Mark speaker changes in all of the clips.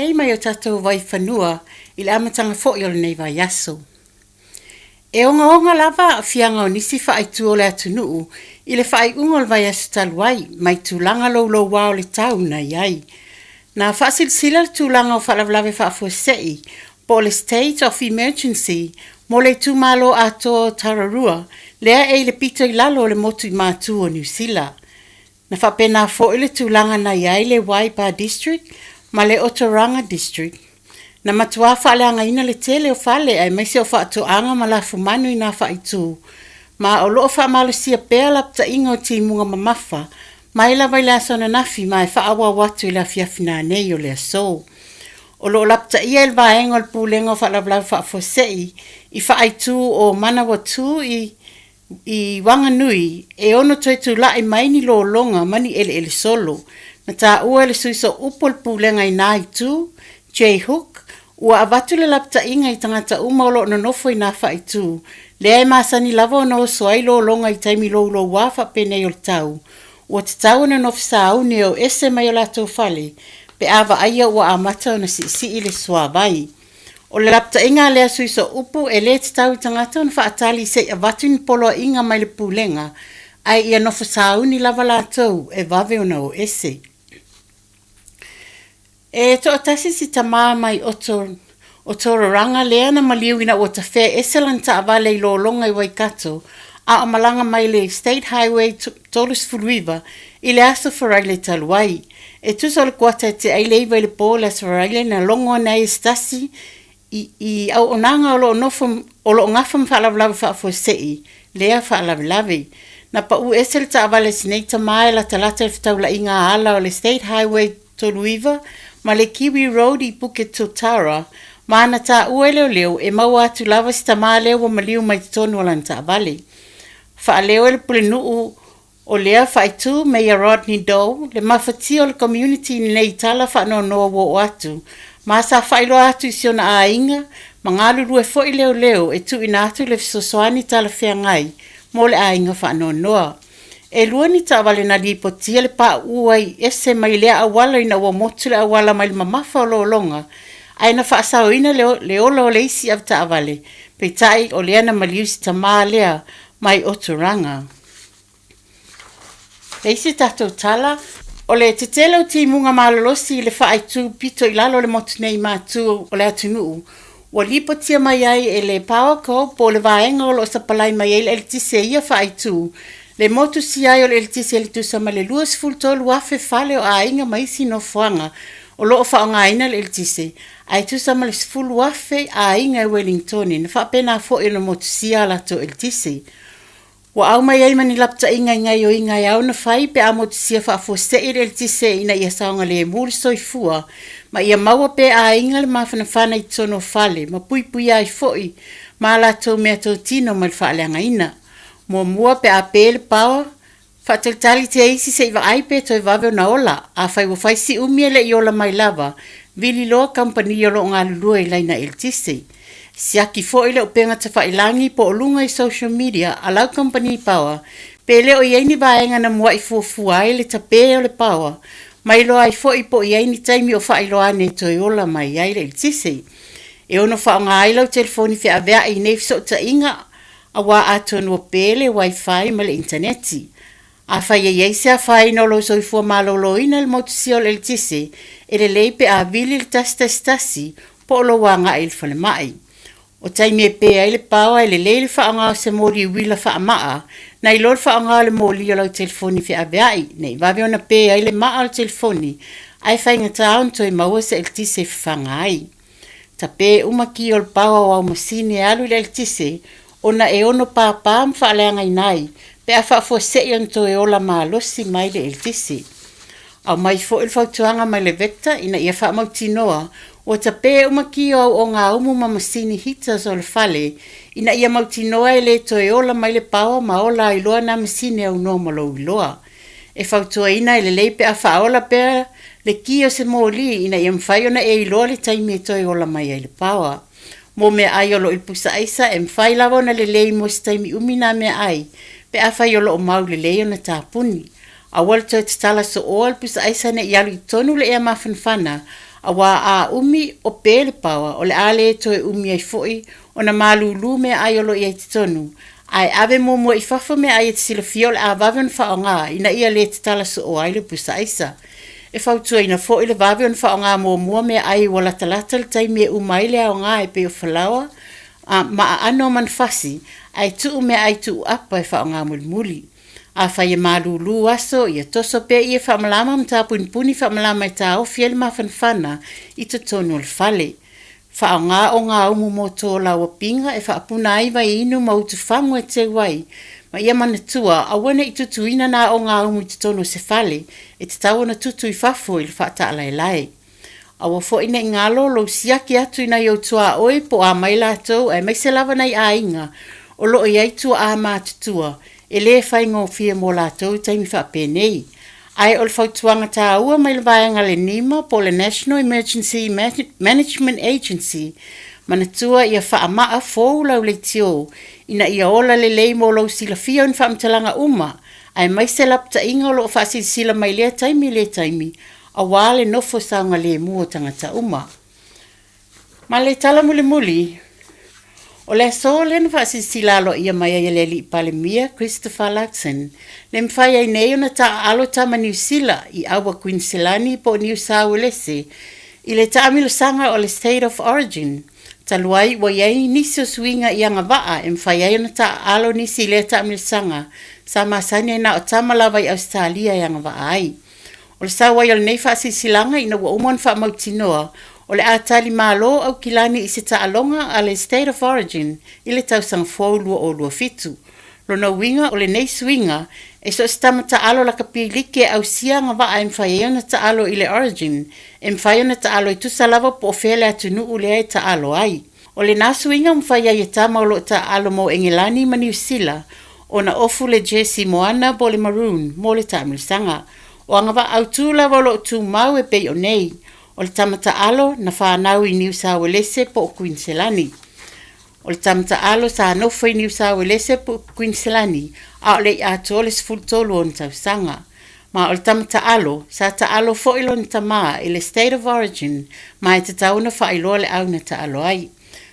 Speaker 1: lelei mai o tatou vaifanua i le amataga foi o lenei vaiaso. E ogaoga lava aafiaga o nisi faaitu o le atunuu i le faaiuga o le vaiaso talu ai mai tulaga louloua o le tau na i ai. Na faasilasila le tulaga o faalavelave faafuasei po o le State of Emergency mo le itumalo atoa o Tararua lea e i le pito i lalo o le motu i matu o Niu Sila. Na faapena foi le tulaga na i ai le Waipa District ma le Otoranga District. Na matuā faaleagaina le tele o fale aemaise o faatoaga ma lafumanu i nā faaitu, ma o lo o faamalosia pea lapataiga o timuga mamafa mai lava i le aso ananafi ma e faaauau atu i le afiafi nanei o le aso. O lo o lapataia e le vaega o le Pulega o Faalavelave Faafuasei i faaitu o Manawatū i I Wanganui, e ono toe tulai mai ni lologa ma ni eleele solo. Na taua e le sui sooupu o le Pulega i na itu, Jay Hook, ua avatu le lapataiga i tagata uma o lo o nonofo i nā faaitu, lea e masani lava ona oso ai lologa i taimi louloua faapenei o le tau, ua tatau ona nofo sauni e o ese mai o latou fale pe a vaaia ua amata ona siisii le suavai. O le lapataiga a lea sui sooupu e le tatau i tagata ona faatali se i avatu ni poloaiga mai le Pulega, ae ia nofo sauni lava latou e vave ona o ese. E toatasi si tama mai Otororaga lea na maliu ina ua tafea ese lana taavale i lologa i Waikato a o malaga mai le State Highway 39 i le aso Faraile talu ai. E tusa o le kuata e tea ai le 9 i le po o le aso Faraile na logo ane ai e se tasi i, i auaunaga o lo o nofo o lo o gafa ma faalavelave faafuasei lea faalavelave. Na pau ese le taavale a si nei tama e latalata i le fetaulaiga ala o le State Highway 39 ma le Kiwi Road i Puketotara ma na taua e leoleo e maua atu lava si tama lea ua maliu mai totonu o lana taavale. Faaleo e le pulenuu O lea faaitu Mayor Rodney Doe le mafatia o le community i lenei tala faanoanoa ua oo atu, ma sa faailoa atu i si ona aiga ma galulue foi leoleo e tuuina atu le fesoasoani talafeagai mo le aiga faanoanoa. E lua ni taavale na lipotia le pauu ai ese mai lea auala ina ua motu le auala mai le mamafa o lologa, ae na faasaoina le ola o le isi avetaavale, peitai o lea na maliu si tamā lea mai Oturaga. Le isi tatou tala, o le tetele o timuga malolosi i le faaitu pito i lalo o le motu nei matu o le atunuu, ua lipotia mai ai e le Powerco po o le vaega o lo o sapalai mai ai le eletise i ia faaitu, le motusia ai o le eletise i le tusa ma le 23,000 fale o aiga ma isi nofoaga o lo o faaaogaina le eletise, ae tusa ma le 10,000 aiga i Wellingtone na faapena foi ona motusia a latou eletise. Ua aumai ai ma ni lapataiga i gaioiga e ao ona fai pe a motusia faafuasei le eletise ina ia saogalemu le soifua ma ia maua pea aiga le mafanafana i totonu o fale ma puipuia ai foi ma a latou meatotino mai le faaleagaina. Muamua pe a pe le paoa, Faatalitali tia isi se i vaai pe toe vave ona ola. Afai ua fai si umi e le i ola mai lava, vili loa kamupani o lo o galulue i laina eletise. Siaki foi le upega tafailagi po o luga i social media a lau kamupani paoa pe le o i ai ni vaega na mua'i fuafua ai le tapē o le paoa, ma iloa ai foi po o i ai ni taimi o faailoa ane e toe ola mai ai le eletise. E ono faaaoga ai lau telefoni feavea'i i nei fesootaiga Aua atonu ua pē le Wi-Fi ma le initaneti. Afai e i ai se afaina o lou soifua maloloina i le motusia o le eletise, e lelei pe a vili le 111 po o lou agai i le falemai. O taimi e pē ai le paoa e lelei le faaaoga o se moli uila faamaa nai lo le faaaoga o le moli o lau telefoni feaveai ne i vave ona pē ai le maa o le telefoni ae faigata ona toe maua se eletise e fafaga ai. Tapē uma ki o le paoa o au masini e alu i le eletise ona e ono pāpā ma faaleagaina ai pe a faafuasei ona toe ola malosi mai le eletise. Aumai foi le fautuaga mai le Vector ina ia faamautinoa ua tapē uma ki o au ogaumu ma masini heaters o le fale ina ia mautinoa e le toe ola mai le paoa ma ola ai loa nā masini aunoa ma lou iloa. E fautuaina e lelei pe a faaola pea le ki o se moli ina ia mafai ona e iloa le taimi e toe ola mai ai le paoa. Mo meaai o lo o i le pusa aisa, e mafai lava ona lelei mo se taimi umi nā meaai pe afai o lo o mau lelei ona tapuni. Aua le toe tatala sooa le pusa aisa ne i alu i totonu le ea mafanafana Auā a umi o pē le paoa, o le a le toe umi ai foi ona malūlū meaai o lo o i ai i totonu, ae ave muamua i fafo meaai e te silafia o le a vave ona faaaoga ina ia le tatala sooa ai le pusa aisa. E fautuaina foi le vave ona faaaoga muamua meaai ua latalata le taimi e uma ai le aoga e pei o falaoa ma aano o manufasi, ae tuu meaai tuuapa e faaaoga mulimuli. Afai e malūlū aso, ia toso pea ie faamalama ma tapunipuni faamalama e taofi ai le mafanafana i totonu o le fale. Faaaoga ogaumu mo tolauapiga e faapuna ai vaiinu ma utufagu e teu ai, ma ia manatua aua ne i tutuina nā ogaumu i totonu o se fale, e tatau ona tutu i fafo i le faataalaelae. Aua foi ne i galo lou siaki atu i nai ou tuaoi po o a mai latou aemaise lava nai aiga o lo o i ai tuaa matutua e le faigofie mo latou i taimi faapenei. Ae o le fautuaga taua mai le vaega a le NEMA po o le National Emergency Management Agency, manatua ia faamaa fou lau leitio ina ia ola lelei mo lou silafia o ni faamatalaga uma aemaise lapataiga o lo o faasilasila mai lea taimi lea taimi aua le nofo saogalemu o tagata uma. Ma le tala mulimuli, o le aso lea na faasilasila aloaia mai ai e le Alii Palemia Christopher Luxon, le mafai ai nei ona taaalo tama Niu Sila i Aua Kuiniselani po o Niu Sauelese i le taamilosaga o le State of Origin, talu ai ua i ai nisi o suiga i agavaa e mafai ai ona taaalo nisi i lea taamilosaga sa masani ai na o tama lava i Ausetalia e agavaa ai. O le sau ai o lenei faasilasilaga ina ua uma ona faamautinoa o le a tali malo Aukilani i se taaloga a le State of Origin i le tausaga fou 2027. Lona uiga o lenei suiga, e so o se tama taalo lakapi like e ausia agavaa e mafai ai ona taalo i le Origin, e mafai ona taalo e tusa lava po o fea le atunuu lea e taalo ai. O lena suiga ua mafai ai e tama o lo o taaalo mo Engelani ma Niu Sila ona ofu le jesi moana po o le maroon mo le taamilosaga. O agavaa autū lava o lo o tumau e pei o nei, o le tama taalo na fanau i Niu Sauelese po o Kuiniselani, o le tama taalo sa nofo i Niu Sauelese po o Kuiniselani a o le i atoa le 13 o ona tausaga, ma o le tama taalo sa taalo foi lona tamā i le State of Origin ma e tatau ona faailoa le au na taalo ai.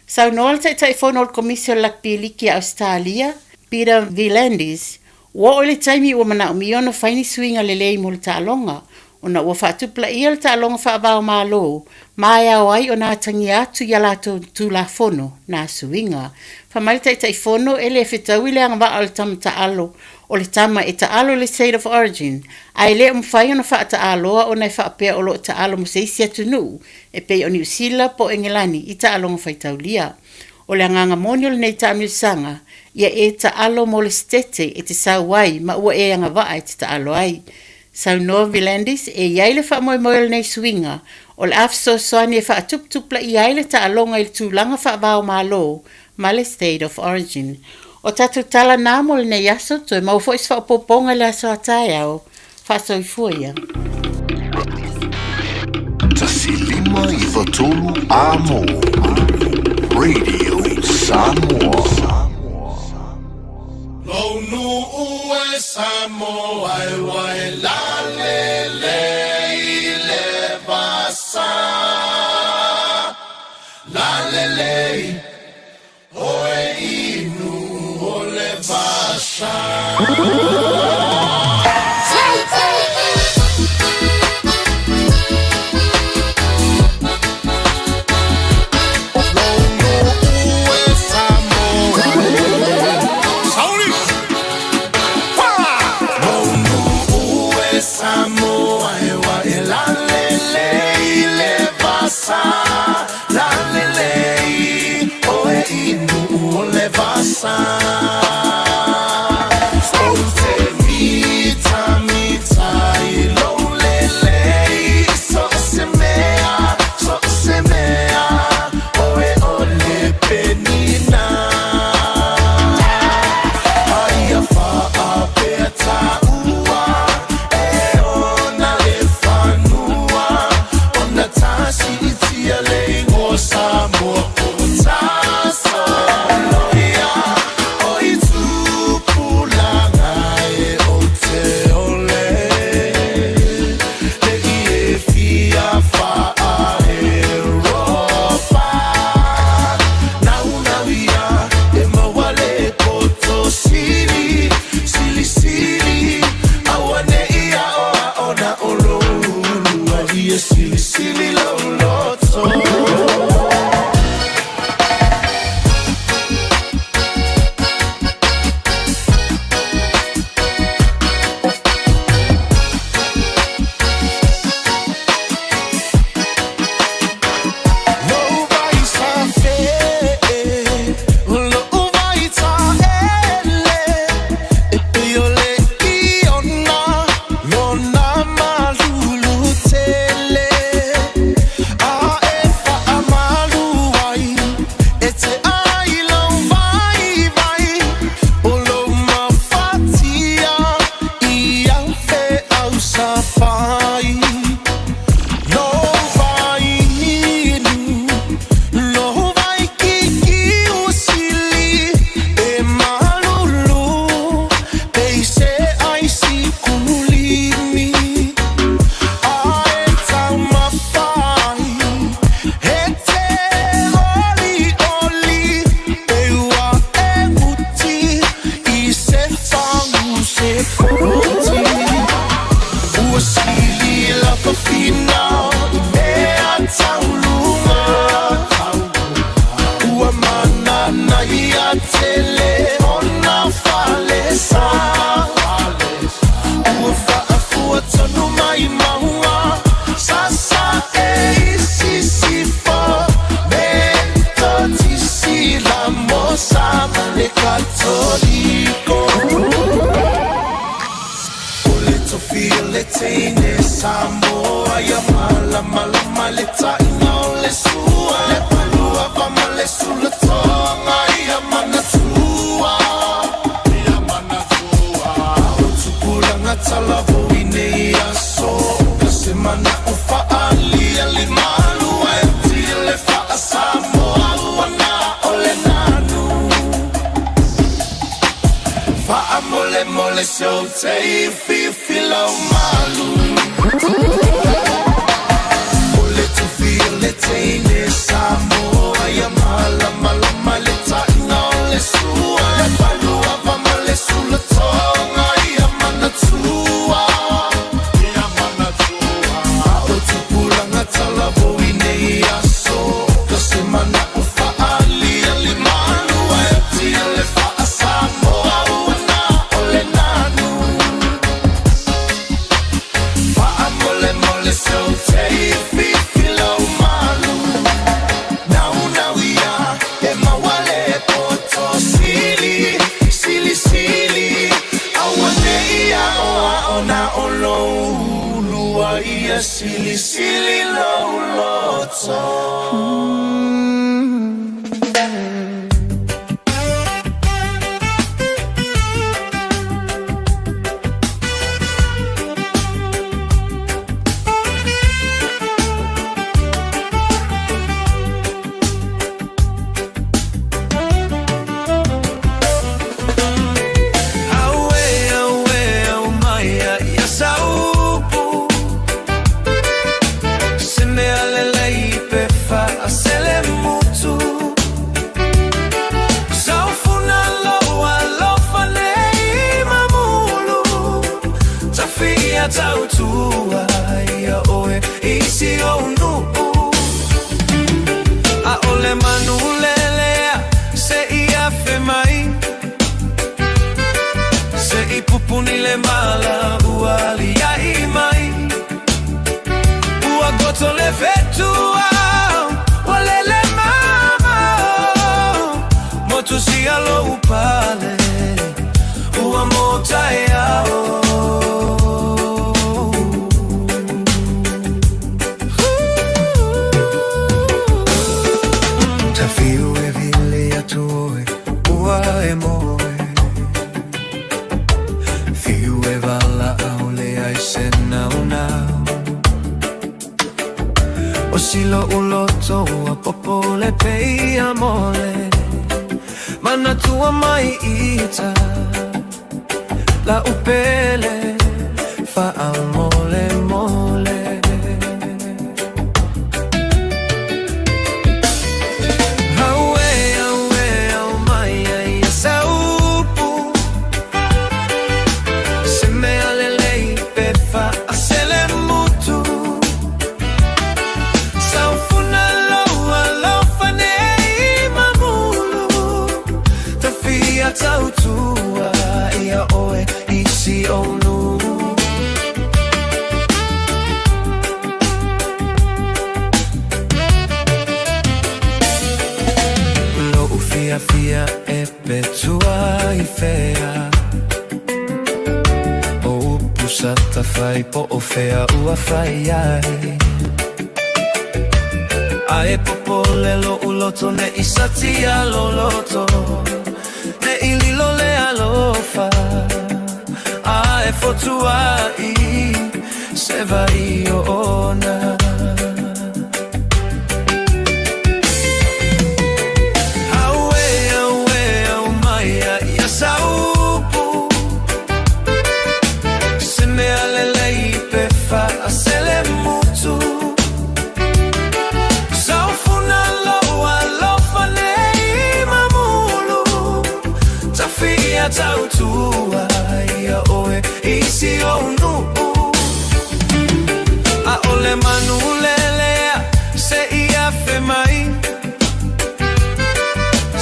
Speaker 1: Saunoa le Taitaifono o le Komisi o le Lakpi Liki a Ausetalia, Peter V'Landys, Ua oo i le taimi ua manaomia ona fai ni suiga lelei mo le taaloga, ona ua faatupulaia le taaloga faava-o-Malo ma e ao ai ona atagia atu i a latou Tulafono nā suiga. Fai mai le Taitaifono e le fetaui le agavaa o le tama taalo o le tama e taalo i le State of Origin, ae le o mafai ona faataaloa ona e faapea o lo o taalo mo se isi atunuu e pei o Niu Sila po o Engelani i taaloga faitaulia. O le agaga moni o lenei taamilosaga, ia e taalo mo le setete e te sau ai ma ua e agavaa e te taalo ai. Saunoa V'Landys e i ai le faamoemoe o lenei suiga o le a fesoasoani e faatuputupulaia ai le taaloga i le tulaga faava-o-Malo ma le State of Origin. O tatou tala na mo lenei aso, toe maua foi se faaopoopoga i le aso a taeao. Faasoifua ia.
Speaker 2: 1593 Amo Radio Samoa.
Speaker 3: Lou nuu e Samoa e ua e lalelei le vasa. Lalelei oe inu o le vasa. se o te fifi lau malu. O le tufi o le teine Samoa ia malamalama le taina o le sua. Le faluava ma le sulatoga ia manatua. Ia manatua. A o tupulaga talavou i nei aso. Ka se mana'o fa'aalia limalu ae atia le fa'asamoa ua na o le nanu. Fa'amolemole se o te fifi lau malu. Naunau ia e maua le poto sili, sili sili. Aua nei aoao na o lou ulua ia silisili lou loto.
Speaker 4: Auē, auē, aumai ia saupu Se mea lelei pe faaselemutu Saufuna lou alofa nei mamulu Tafia tautua ia oe i si ou nuu A'ole manu lelea se i afe mai Se i pupuni le mala ua alia'i mai Ua goto le fetu ua lele mamao Motusia lou pale ua mo taeao. Tafiu e vili atu oe ua e moe Fiu e valaau leai se naunau O si lo'u loto ua popole pei a mole Manatua mai ita la'u pele faamolemole. Auē, auē, aumai ia saupu Se mea lelei pe faaselemutu Saufuna lou alofa nei mamulu Tafia tautua ia oe i si ou nuu. Lo'u fiafia e pe tua i fea O upu sa tafai po o fea ua fai ai Ae popole lo'u loto ne'i satia lou loto Ne'i lilo le alofa Ae fotua'i se vai oona. Auē, auē, aumai ia saupu Se mea lelei pe faaselemutu Saufuna lou alofa nei mamulu Tafia tautua ia oe i si ou nuu A'ole manu lelea se i afe mai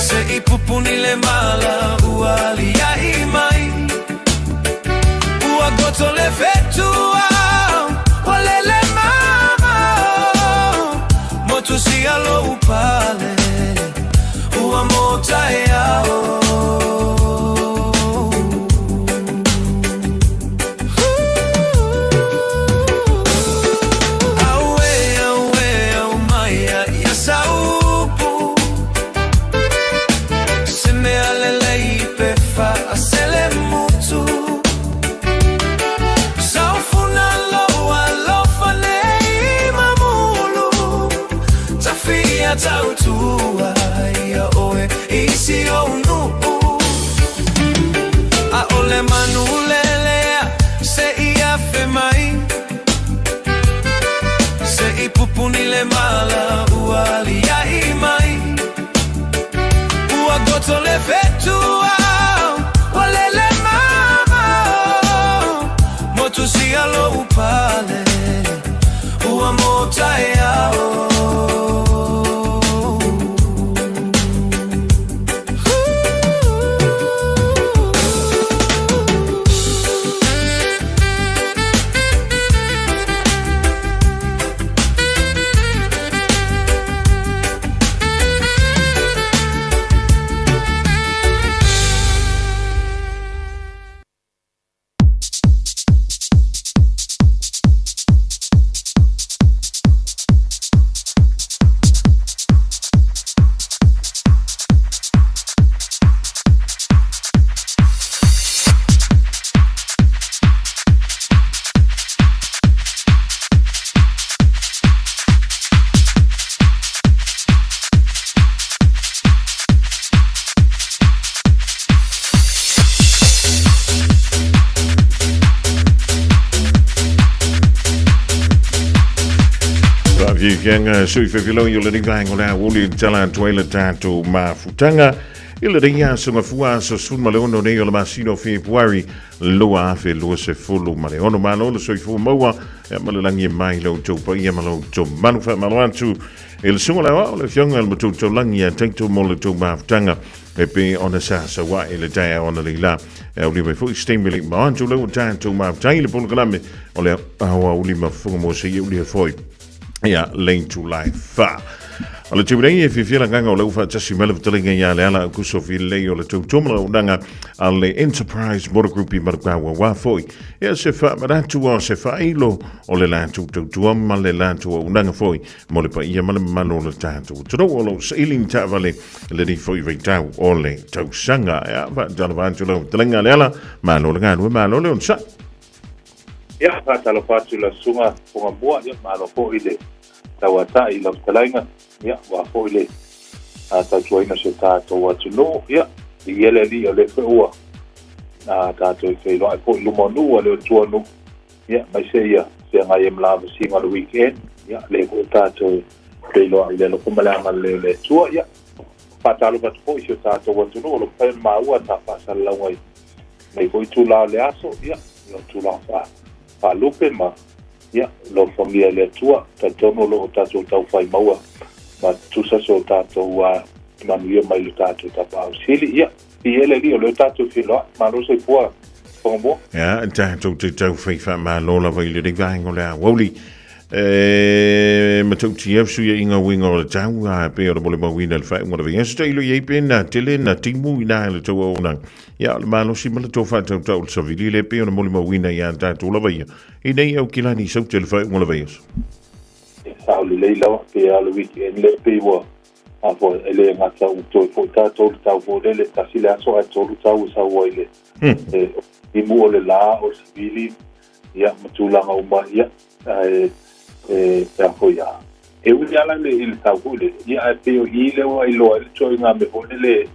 Speaker 4: Se i pupuni le mala ua alia'i mai Ua goto le fetu ua lele mamao Motusia lou pale ua mo taeao. Auē, auē, aumai ia saupu Se mea lelei pe faaselemutu Saufuna lou alofa nei mamulu Tafia tautua ia oe i si ou nuu A'ole manu lelea. pupuni le mala ua aliaʻi mai. Ua goto le fetuao, ua lele mamao. Motusia lou pale, ua mōtaeao.
Speaker 5: Faafiafiaga sui fefiloi o lenei vaega o le aoauli i tala atu ai le tatou mafutaga i lenei aso gafua aso 16 nei o le masina o Fepuari 2026. Malo le soifua maua e ma le lagi e mai lo outou paia ma lo outou malu. Faamalo atu i le susuga o le aoao, le afioga i le Matua Taulagi ia Taito mo le tou mafutaga e pei ona sa sauae i le taeao analeila. E aulia mai foi se taimi le i mao atu lau tatou mafutai i le polokalame o le aoauli mafuga mo se ia ulia foi ia leitu lai fa. O le taimi nei e fiafia le agaga o lea ua faatasi mai le fetalaiga ia Leala Aukuso Filei o le tautua auaunaga a le Enterprise Motor Group i Manukau aua foi ia se faamanatu o se faailo o le latou tautua ma le latou auaunaga foi mo le paia ma le mamalu o le tatou atunuu o lo o saili ni taavale i lenei foi vaitau o le tausaga. Ia, faatalofa atu lau fetalaiga Leala, malo le galue, malo le onosai.
Speaker 6: Ia, faatalofa atu i lau susuga Fogamua, ia malo foi le tauatai i lau fetalaiga, ia aua foi le tautuaina o si o tatou atunuu, ia, viia le Alii o lea foi ua tatou feiloai foi i luma o nuu a le o tua o nuu, ia, aemaise ia feagai ai ma lavasiga o le weekend, ia, lea foi ua tatou feiloai i le alofa ma le agalelei o le Atua, ia, faatalofa atu foi i si o tatou atunuu o lo o mafai ona maua ta faasalalauga i lenei foi itula o le aso, ia, i ona tulaga faalupe ma, ia, alofagia e le Atua. Talitonu o lo o tatou taufai maua ma tutusa so tatou manuia mai lo tatou Tapaau Sili. Ia, viia le Alii o lea ua tatou feiloai. Malo soifua, Fogamua.
Speaker 5: Ia, tatou te taufai faamalo lava i lenei vaega o le aoauli. E matautia fesuiaiga uiga o le tau a pei ona molimauina i le faaiuga o le vaiaso tailo i ai pe na tele na timu i na le tau auaunaga. Ia, o le malosi ma le tofa tautau o le savili lea pei ona molimauina iā tatou lava ia i nei Aukilani i Saute i le faaiuga o le vaiaso.
Speaker 6: E sao lelei lava pe a le weekend lea pei ua a foi e le gata ua toe foi tatou i le tau foi lele tasi le aso ae tolu tau e sau ai le e timu o le la o le savili ia ma tulaga uma ia ae e a foi a e ui ala le i le tau foi lele ia ae pei o i lea ua iloa ai le ituaiga mea foi lele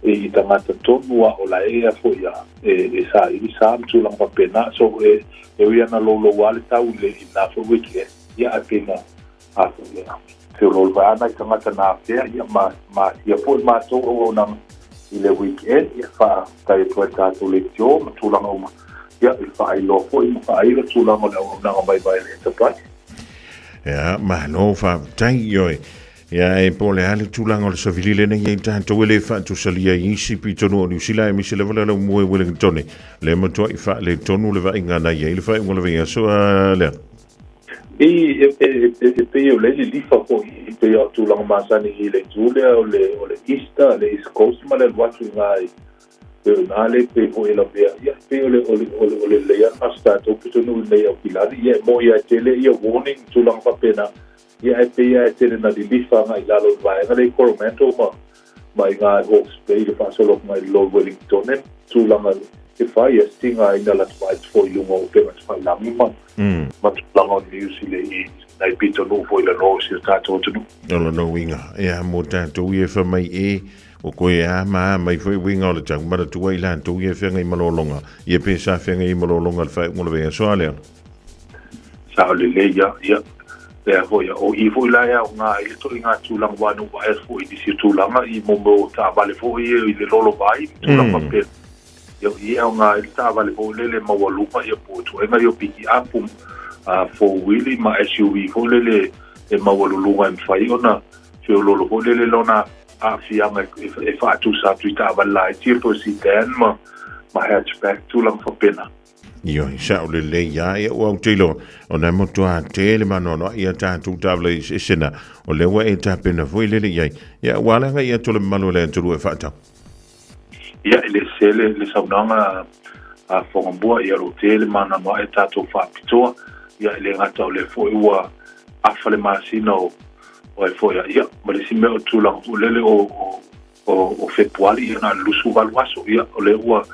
Speaker 6: i tagata tonu a o la e a foi a e saili sa ma tulaga faapena. So e ui ana loulou a le tau i le i na foi weekend ia ae pei na a foi a feoloolo ai nai tagata na afea ia ma ma asia foi matou auaunaga i le weekend ia faafetai atu ai tatou leitio ma tulaga uma ia i le faailoa foi ma faailo tulaga o le auaunaga vaivai a le Enterprise.
Speaker 5: Ia, malo faafetai ioe. Ia, e po o le a le tulaga o le savili lenei ai tatou e le faatusalia i isi pitonuu o Niu Sila aemaise lava le laumua i Wellingtone, lea matuai faaletonu le vaaiga na i ai le faaiuga o le vaiaso a lea.
Speaker 6: I, e, e, e, e pei o le lilifa foi i pei o tulaga masani i le itu lea o le, o le East, le East Coast ma le alu atu i ngā i pei o nā le pei foi e lavea, ia, pei o le, o le, o le, o le lelei lava na o se tatou pitonuu i nei Aukilani, ia, e moni lava e tele ia warning ma tulaga faapena, Ia ae pei lava e tele na lilifa agai i lalo i le vaega lea i Coromandel ma ma i ina i Hawke's Bay i le faasologa i le Lord Wellington e tulaga e fai a tigaina latou vaai foi i luga o upega tafailagi ma ma tulaga o news i le i nai pitonuu foi i lalo o si o tatou atunuu.
Speaker 5: O lona uiga, e a mo tatou ia e fai mai e, o koe e a ma a mai foi uiga o le tau, manatua i latou ia e feagai ma lologa, ia pe sa feagai ai ma lologa i le faaiuga o le vaiaso a lea.
Speaker 6: Sao lelei ia, ia. Lea foi, o i foi la e aoga ai le ituaiga tulaga aua na ou vaai atu foi i nisi o tulaga i mo mea o taavale foi ia i le lolovai ma tulaga faapena. Ia o i e aoga ai le taavale foi lele maualuga ia po o ituaiga ia o pikiapu, four-wheelie ma SUV foi lele e maualuluga e mafai ona feoloolo foi lele lona aafiaga e faatusa atu i taavale laiti ia po o sedan ma hatchback tulaga faapena.
Speaker 5: Ioe, sao lelei lava. Ia ua ou te iloa, o na e matua tele maanoanoa ia tatou taavale eseese na, o lea ua e tapena foi lele i ai. Ia ua ala agai atu le mamalu o le atunuu e faatau.
Speaker 6: Ia, e le sese le, le saunoaga a Fogamua, ia o lo o tele maanoanoa ia tatou faapitoa. Ia, e le gata o lea foi ua afa le masina o, o ai foi, ia, ma le isi mea o le tulaga foi lele o, o, o Fepuari ia na o le 28 aso ia o lea ua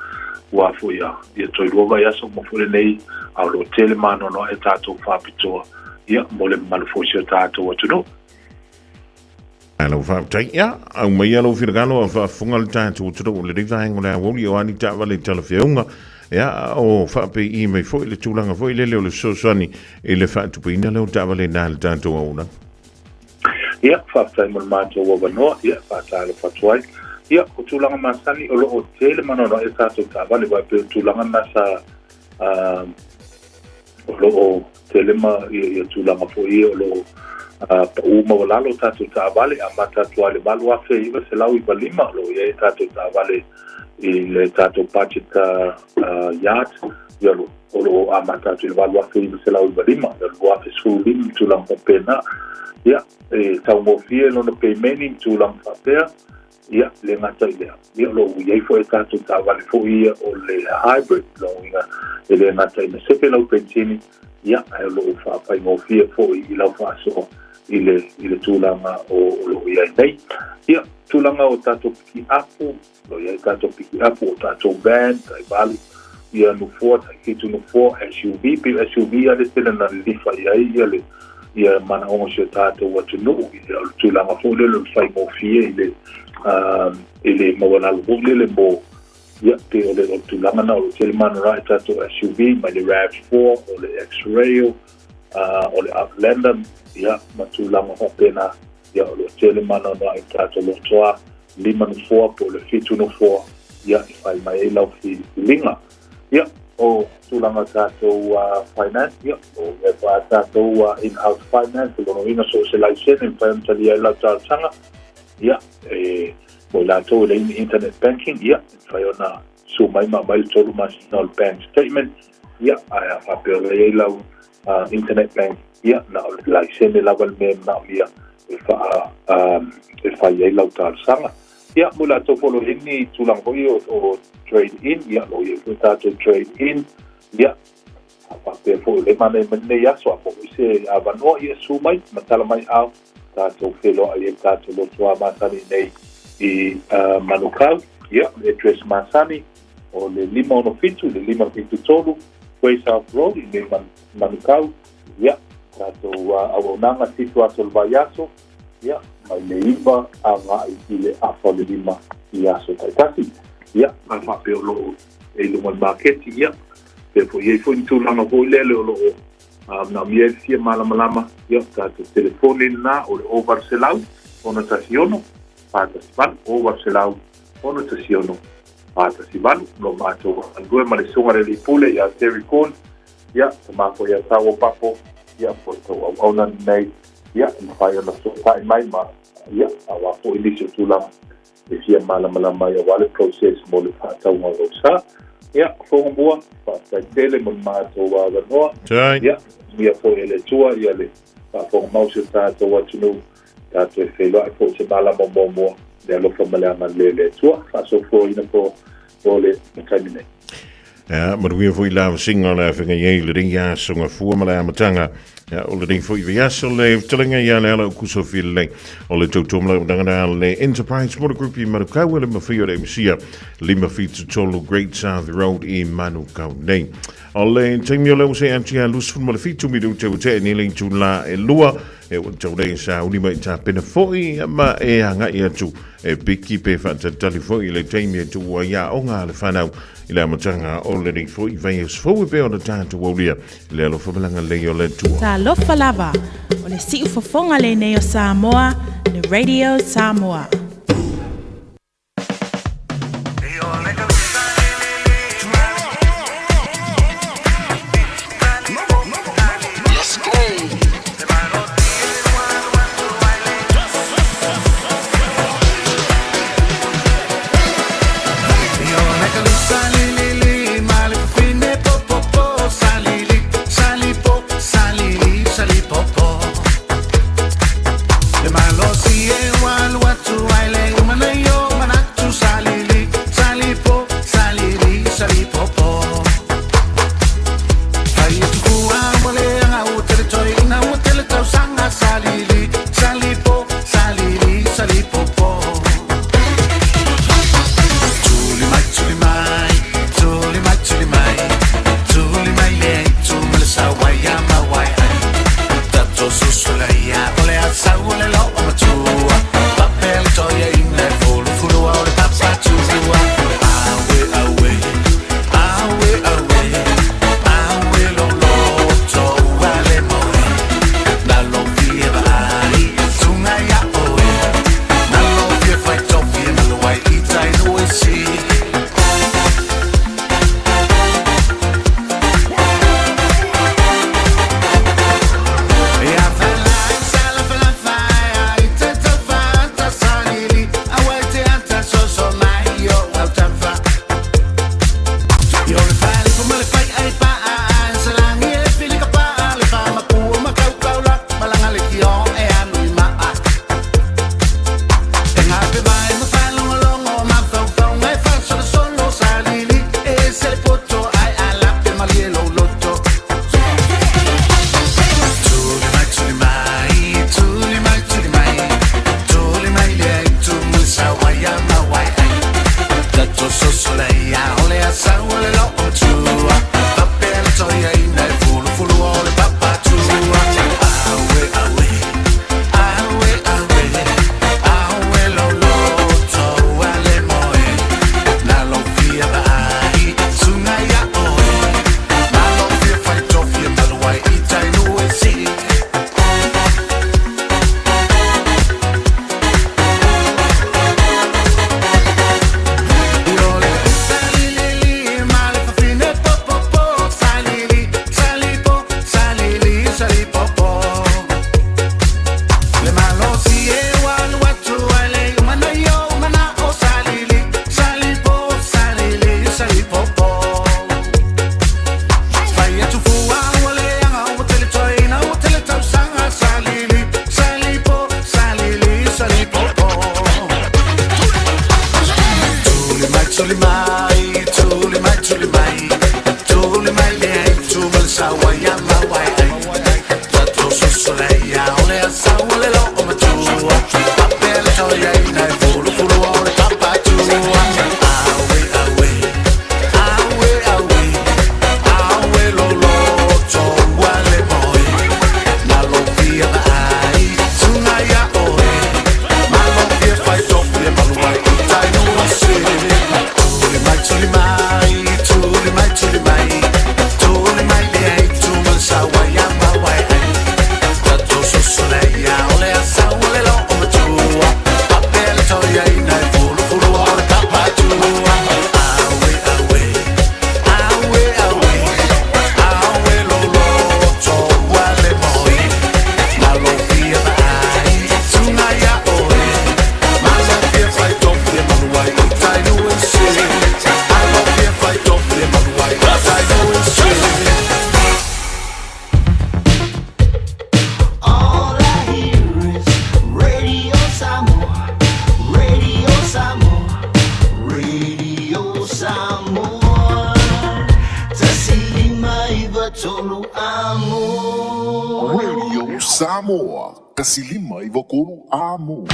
Speaker 6: ua foi ia ia toe lua vaiaso uma foi lenei a o lo o tele maanoanoa e tatou faapitoa ia mo le mamalu foi o si o tatou atunuu.
Speaker 5: Malo faafetai. Ia, aumaia lou finagalo a faafofoga le tatou atunuu i lenei vaega o le aoauli o a ni taavale talafeauga. Ia, o faapei mai foi le tulaga foi lele o le fesoasoani i le faatupeina lea o taavale na le tatou auaunaga.
Speaker 6: Ia, faafetai mo le matou avanoa, ia, e faatalofa atu ai. Ia, o tulaga masani, o lo o tele manaonaoa i tatou taavale, aua e pei o tulaga na sa, o lo o tele ma, ia, ia tulaga foi ia o lo o pau maualalo tatou taavale, amata atu lava i le 8,995, o lo o i ai tatou taavale i le tatou budget yard, ia, o lo o lo o amata atu i le 8,995, le 2015 ma tulaga faapena. Ia, e taugofie lona pemeni ma tulaga faapea, ia, le gata i lea, ia, o lo o i ai foi a tatou taavale foi ia o le hybrid, lona uiga, e le gata ina sefe lau penisini, ia, ae o lo o faafaigofie foi i lau faasoa i le, i le tulaga o, o lo o i ai nei. Ia, tulaga o tatou pikiapu, O lo o i ai tatou pikiapu, o tatou van, tai valu ia nofoa, tai fitu nofoa, SUV, pei o SUV lava le tele na lilifa i ai ia le ia manaoga o si o tatou atunuu, ia o le tulaga foi lele o le faigofie i le i le maualalo foi lele mo ia pei o le, o le tulaga na o le tele manora i tatou SUV mai le RAV4 o le X-Rail o le Outlander ia ma tulaga faapena ia o lo o tele manaoga i tatou lotoa 5 nofoa po o le 7 nofoa ia e fai mai ai lau filifiliga. Ia, o tulaga tatou finance, ia, o ia fa tatou in-house finance, o lona uiga so o se laisene e mafai ona talia ai lau talosaga, ia, e mo i latou e leai ni internet banking, ia, e mafai ona susu mai ma aumai le 3 masina o le bank statement, ia, ae a faapea o la e i ai lau internet bank, ia, na o le laisene lava le mea e manaomia e faa, e fai ai lau talosaga. Ia, mo i latou foi o lo o i ai ni tulaga foi o, o trade in, ia, o lo o i ai foi tatou trade in, ia, a faapea foi o lea e manaia mai lenei aso, a maua foi se avanoa, ia, susu mai, matala mai ao, tatou feiloai ai i le tatou lotoa masani nei i Manukau. Ia, o le address masani, o le 567 i le 573 Quay South Road i nei Manukau. Ia, tatou auaunaga 7 aso o le vaiaso, ia, mai le 9 agai i le afa o le 5 i aso taitasi. Ia, a faapea o lo o i luga o le maketi, ia, pea foi i ai foi ni tulaga foi lele o lo o manaomia ai le fia malamalama, ia, tatou telefoni lena o le 0800 616 418, 0800 616 418, lo matou galulue ma le Susuga i le Alii Pule ia Terry Corn, Ia, tama foi ia Tau o Papo, ia, po o le tou auauna lenei, ia, e mafai ona fesootai mai ma, ia, aua foi nisi o tulaga e fia malamalama ai aua le process mo le faatauga o lou sa. Ia, Fogamua, faafetai tele mo le matou avanoa. Ia, manuia foi e le Atua ia le faafofoga mau o si o tatou atunuu, tatou e feiloai foi i se malama muamua, le alofa ma le agalelei o le Atua. Faasoifuaina po o le taimi nei.
Speaker 5: Ia, manuia foi la vasinga o le afenga i ei le ringi aso ngafua ma le amataga. Ia, o le ringi foi vaiaso le fetalaiga ia le ala o kuso fili o le tautua ma le unanga le Enterprise Motor Group i Manukau e le mawhia o le MCA 573 Great South Road i Manukau nei. O le taimi o le ua se atu ia 27 minute ua tea nei le itula e lua e ua tau le sa uli mai tapena foi ma e agai atu e piki pe faatalitali foi i le taimi e tuu ai aoga a le fanau i le amataga o lenei foi vaiaso fou e pei ona tatou aulia i le alofa ma le agalelei o le Atua.
Speaker 7: Talofa lava, o le siufofoga lenei o Samoa, le Radio Samoa.
Speaker 2: Samoa, 159 Amo.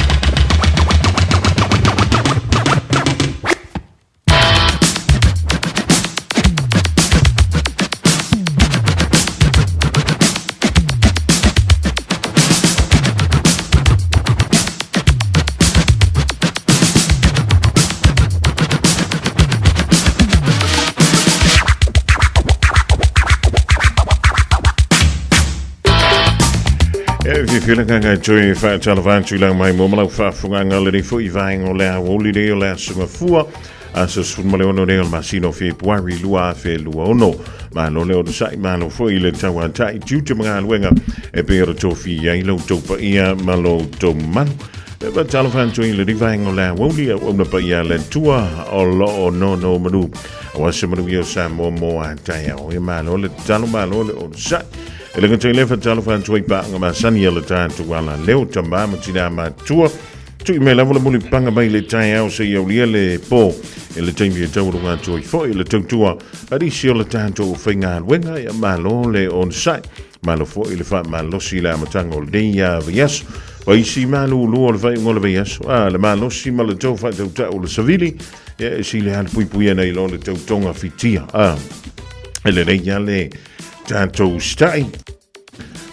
Speaker 5: E le agaga e toe faatalofa atu i lau mai mo ma lau faafofogaaga lenei foi vaega o le aoauli nei o le Aso Gafua, aso 16 nei o le masina o Fepuari 2026. Malo le onosai, malo foi i le tauatai tiute ma galuega e pei ona tofia ai lo outou paia ma lo outou mamalu. E faatalofa atu i lenei vaega o le aoauli, auauna paia a le Atua o lo o nonomanu aua se manuia o Samoa mo a taeao. Ia malo le tatalo, malo le onosai. E le gata i lea, faatalofa atu ai paaga masani a le tatou ala leo, tamā ma tinā matutua. Tui mai lava le mulipaga mai le taeao seia aulia le pō i le taimi e taualuga atu ai foi le tautua a nisi o le tatou faigaluega. Ia malo le onosai, malo foi le faamalosi i le amataga o lenei vaiaso. O isi malulu o le faaiuga o le vaiaso, a le malosi ma le tou faatautau o le savili, ia e sili lava le puipuia nai lo le tautoga fitia. A e lelei lava le tatou stai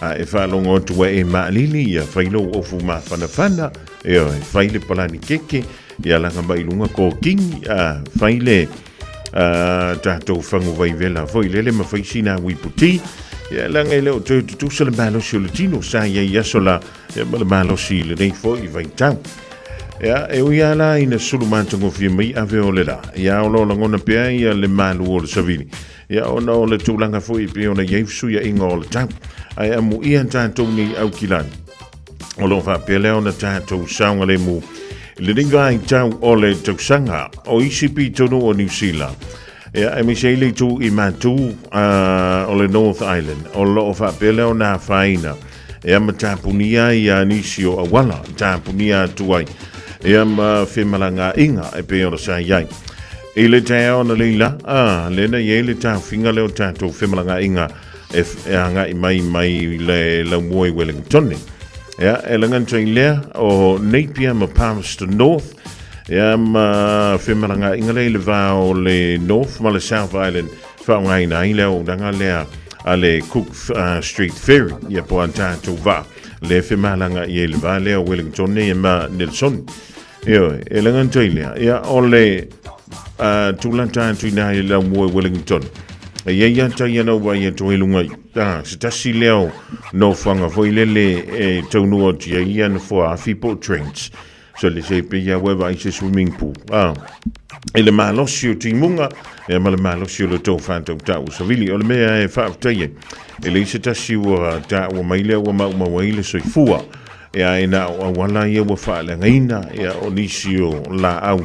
Speaker 5: a e faalogo atu ua e maalili, ia fai lou ofu mafanafana, ia fai le palani keke, ia laga mai luga kokini, a fai le tatou fagu vaivela foi lele ma fai sina uiputi, ia laga e le o toe tutusa le malosi o le tino sa i ai aso la, ia ma le malosi i lenei foi vaitau. Ia, e ui lava la ina sulu matagofie mai ave o le la, ia o lo o lagona pea ia le malu o le savili. Ia, ona o le tulaga foi e pei ona i ai fesuiaiga o le tau. Ae amuia tatou nei Aukilani. O lo o faapea lea ona tatou saogalemu i lenei vaitau o le tausaga o isi pitonu o Niu Sila. Ia, aemaise ai le itu i Matu o le North Island, o lo o faapea lea ona afaina ia ma tapunia ai ia nisi o auala, tapunia atu ai ia ma femalagaaiga e pei ona sa i ai. I le taeao analeila, a, lea na i ai le taofiga lea o tatou femalagaaiga e, e agai mai mai le laumua i Wellington. Ia, e lagata i lea o Napier ma Palmerston North, ia ma femalagaaiga lea i le va o le North ma le South Island, faaaogaina ai le auaunaga lea a le Cook Street Ferry, ia po o a tatou vaa lea e femalaga i ai le va lea o Wellington ia ma Nelson. Ioe, e lagata i lea, ia o le tulaga atu i ina i le laumua i Wellington, e i ai ata ia na ou vaai atu ai i luga i se tasi lea o nofoaga foi lele e taunuu atu i ai ia nofoa afi po o trains. So le se pei lava ua e vaai i se swimming pool, i le malosi o timuga ia ma le malosi o le tou faatautau savili. O le mea e faafetai ai, e leai se tasi ua taua mai lea ua maumau ai le soifua. Ia e na o auala ia ua faaleagaina, ia o nisi o laau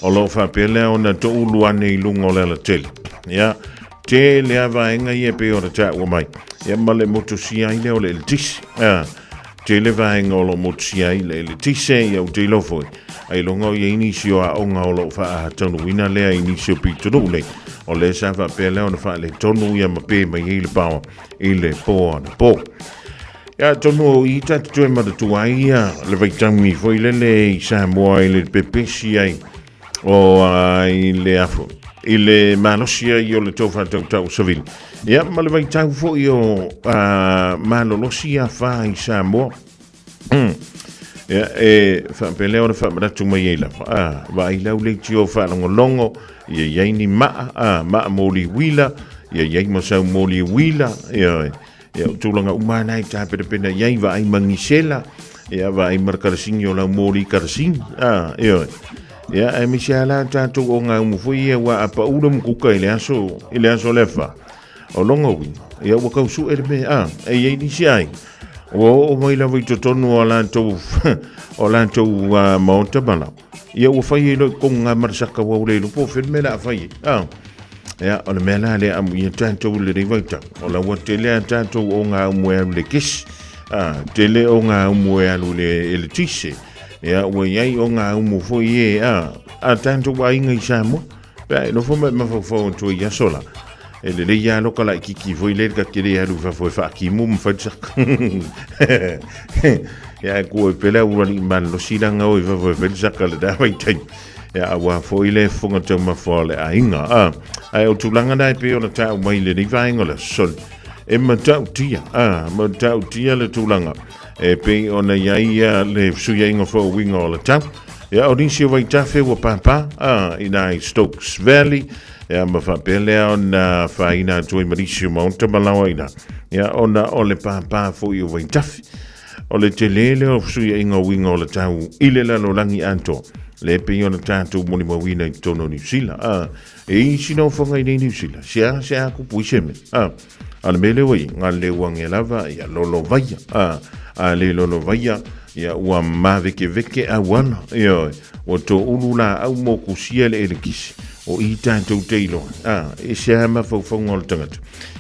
Speaker 5: o lo o faapea lea ona toulu ane i luga o le alatele. Ia, tele lava vaega ia e pei ona taua mai, ia ma le motusia ai lea o le eletise. Ia, tele vaega o lo o motusia ai le eletise, ia ou te iloa foi, ailoga o i ai nisi o aoga o lo o faataunuuina lea i nisi o pitonuu nei, o lea sa faapea lea ona faaletonu ia ma pe mai ai le paoa i le po anapo. Ia, atonu o i ta te toe manatua ai ia le vaitaimi foi lele i Samoa i le pepesi ai o i le afo, i le malosi ai o le tou faatautau savili. Ia, ma le vaitau foi o malolosi afa i Samoa. Ia, e faapea lea ona faamanatu mai ai lava. A, vaai lau leitio faalogologo, ia i ai ni maa, a, maa moli uila, ia i ai ma sau moli uila, ia, Ia, o tulaga uma lava na e tapenapena i ai, vaai ma gisela, ia, vaai ma le karasini o lau moli karasini, a, ioe. Ia, aemaise lava la tatou o gaumu foi ia ua apaau le mukuka i le aso, i le aso lefa. O lona uiga, ia ua tau sue le mea, a, e i ai nisi aiga, ua oo mai lava i totonu o latou, o latou maota ma laoa, ia ua fai ai loa i totonu ngā marasaka ua ua le iloa po o fea le mea o le a fai ai, a. Ia, o le mea la lea amuia tatou i lenei vaitau, o la ua tele a tatou o ngā umu e alu i le kesi, a, tele o ngā umu e alu i le eletise, ia, ua i ai o ngā umu foi e, a, a tatou aiga i Samoa, pe a e nofo ma e mafaufau atu ai i aso la, e lelei lava loka laitiiti foi lea ta te le alu i fafo e faakimu ma fai le saka. Ia, e kua i pele au alii malolosi langa o i fafo e fai le saka i lena vaitaimi. Ia, aua foi le fofoga taumafa o le aiga. A, ae o tulaga na e pei ona taua mai i lenei vaega o le aso soli. E matautia, a, matautia le tulaga e pei ona i ai ia le fesuiaiga foi o uiga o le tau. Ia, o nisi o vaitafe ua pāpā, a, i nā i Stokes Valley, ia, ma faapea lea ona afaina atu ai ma nisi o maota ma laoa i ina, ia, ona o le pāpā foi o vaitafe. O le tele lea o fesuiaiga o uiga o le tau i le lalolagi atoa, lea e pei ona tatou molimauina i totonu o Niu Sila. A, e i isi nofoaga i nei Niu Sila, seasea kupu i se mea. A, a le mea lea ua i ai, galuleu age lava, ia lolovaia. A, a le lolovaia, ia ua mavekeveke auala, ioe, ua toulu laau mokusia le elekisi. O i tatou te iloa, a, e ese lava mafaufauga o le tagata.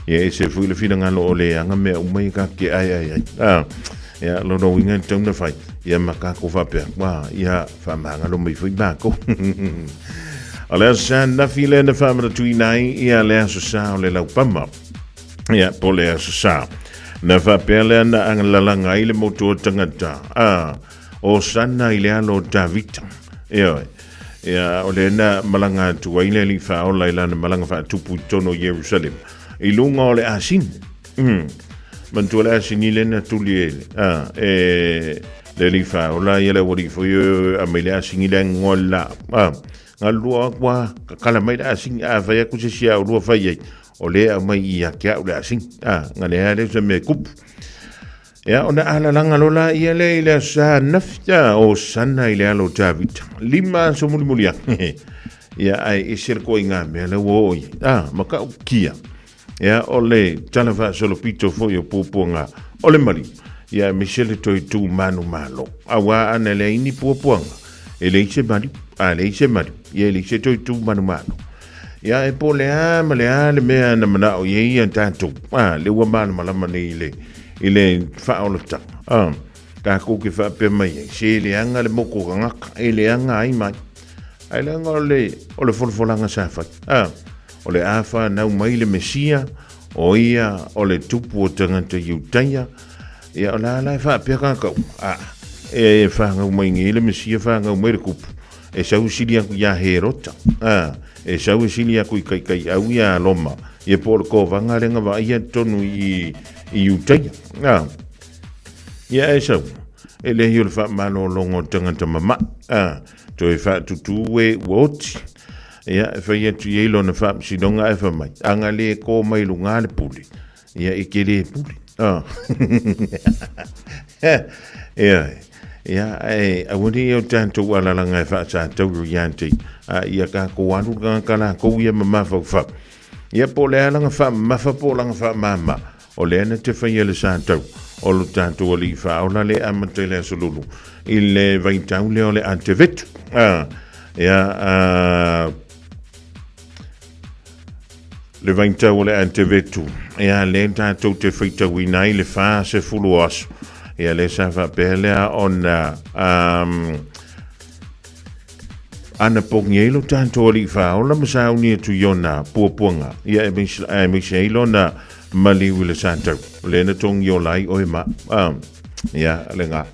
Speaker 5: Ia ese foi le finagalo o le aga mea uma ia ka ke ai ai ai. A, ia lona uiga e tatau ona fai, ia ma kākou faapea, ua, ia faamagalo mai foi mākou. O le aso sa nafi lea na faamanatuina ai ia le aso sa o le laupama. Ia, po le aso sa. Na faapea lea na lalaga ai le motu o tagata. A, o sana i le alo o Tavita. Ioe. Ia, o lea na malaga atu ai le Alii Faaola i lana malaga faatupu i totonu o Ierusalema, i luga o le asini. Manatua le asini lea na tuli e, a, e le Alii Faaola, ia le aualii foi e aumai le asini lea ngoa le laau. A, galulua aku a, kakala mai le asini, a fai aku se isi a olua fai ai, o lea e aumai ia te au le asini. A, nga lea lea o se mea e kupu. Ia, ona alalaga loa laia lea i le aso sa ananafi, a, o Sana i le alo o Tavita. 5 aso mulimuli ane. Ia, ae ese le koaiga mea lea ua oo i ai. A, ma kau kia. Ia, o le tala faasolopito foi o puapuaga o le maliu. Ia, aemaise le toe tu manumalo. Auā ana leai ni puapuaga, e leai se maliu. A leai se maliu, ia e leai se toe tu manumalo. Ia, e po o le a ma le a le mea na manao i ai ia tatou, a, lea ua malamalama nei i le, i le faaolataga, a, tatou te faapea mai ai, se leaga le motu o tagata, e leaga ai mai. Ae leaga o le, o le folafolaga sa fai, a, o le a fanau mai le Mesia, o ia o le tupu o tagata Iutaia, ia o la la e faapea kātou, a, e fanau mai nei le Mesia, fanau mai le kupu, E sau e sili aku iā Herota, ā, e sau e sili aku i kaikaiau iā Roma, ia po o le kovaga lea na vaaia totonu i, i Iutaia. Ā, ia e sau, e leai o le faamalologa o tagata mama'i, ā, toe faatutū e ua oti. Ia, e fai atu i ai lona faamasinoga ae fai mai, a na le kō mai lugā le pule, Ia e ke le pule. Ah. Ia, ia, e, aua ne i o tātou alalanga e whaasātauro i ante, a ia ka ko alu ka ka la kou ia ma mafaufau. Ia po le alanga wha mafa po langa wha mama, o le ana te whai ele sātau, o lo tātou ali i whaola le amata i le asolulu, i le vaitau le o le ante vetu. Ah, ia, ah, Le vaitau o le Atevetu, ia lea tatou te faitauina ai le 40 o aso. Ia lea sa faapea lea ona ana pogi ai lo tatou alii faaola ma sauni atu i ona puapuaga. Ia aemaise ai lona maliu i le satau. O lea na togi ola ai oe ma. Ia, le ngā.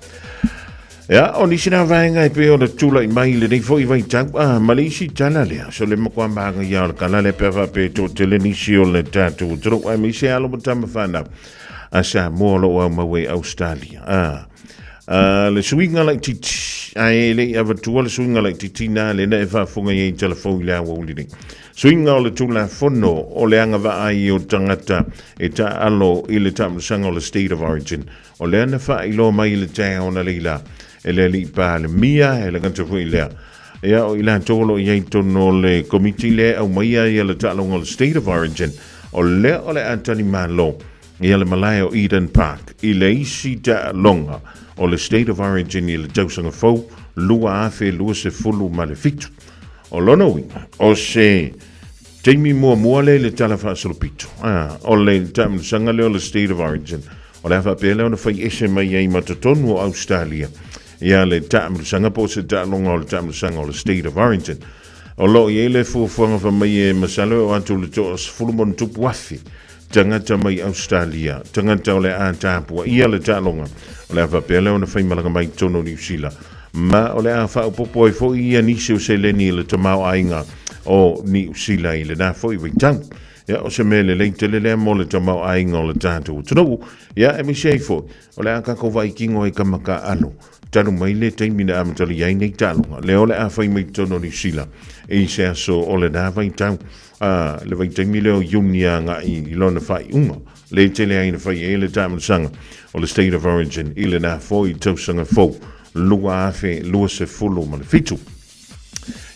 Speaker 5: Ia, o nisi nā vaega e pei ona tulai mai i lenei foi vaitau, a, ma le isi tala lea, so le matua māngaia o le tala lea pe a faapea e toatele nisi o le tatou atunuu, aemaise alo ma tama whanau a Samoa o lo o aumau ai Australia. A, a, le suiga laititi, ae e le i avatua le suiga laititi nā le na e faafofoga i ai i telefou i le aoauli nei. Suiga o le Tulafono o le agavaa ai o tagata e taaalo i le taamilosaga o le State of Origin O lea na faailoa mai i le taeao na leila e le alii Palemia, e le gata foi lea. Ia, o i latou o lo o i ai totonu o le komiti lea e aumaia ia le taaloga o le State of Origin, o lea o le a tali malo ia le malae o Eden Park i le isi taaloga o le State of Origin i le tausaga fou 2027. O lona uiga, o se taimi muamua lea i le Tala Faasolopito, o le taamilosaga lea o le State of Origin, O le a faapea lea ona fai ese mai ai ma totonu o Ausetalia ia le taamilosaga po o se taaloga o le taamilosaga o le State of Origin. O lo o i ai le fuafuaga fai mai e masalo e oo atu i le 10,000 tagata mai Ausetalia, tagata o le a tapuaia le taaloga. O le a faapea lea ona fai malaga mai i totonu o Niu Sila ma o le a faaopoopo ai foi ia nisi o seleni i le tamaoaiga o Niu Sila i lena foi vaitau. Ia, o se mea lelei tele lea mo le tamaoaiga o le tatou atunuu. Ia, aemaise ai foi, o le a tatou vaai kino ai ka makaalo talu mai le taimi na amatalia ai nei taaloga. Lea o le a fai mai totonu o Niu Sila i se aso o lena vaitau, a, le vaitaimi lea o Iuni agai i lona faaiuga. Le tele ai na fai ai le taamilosaga. o le State of Origin i lena foi tausaga fou 2027.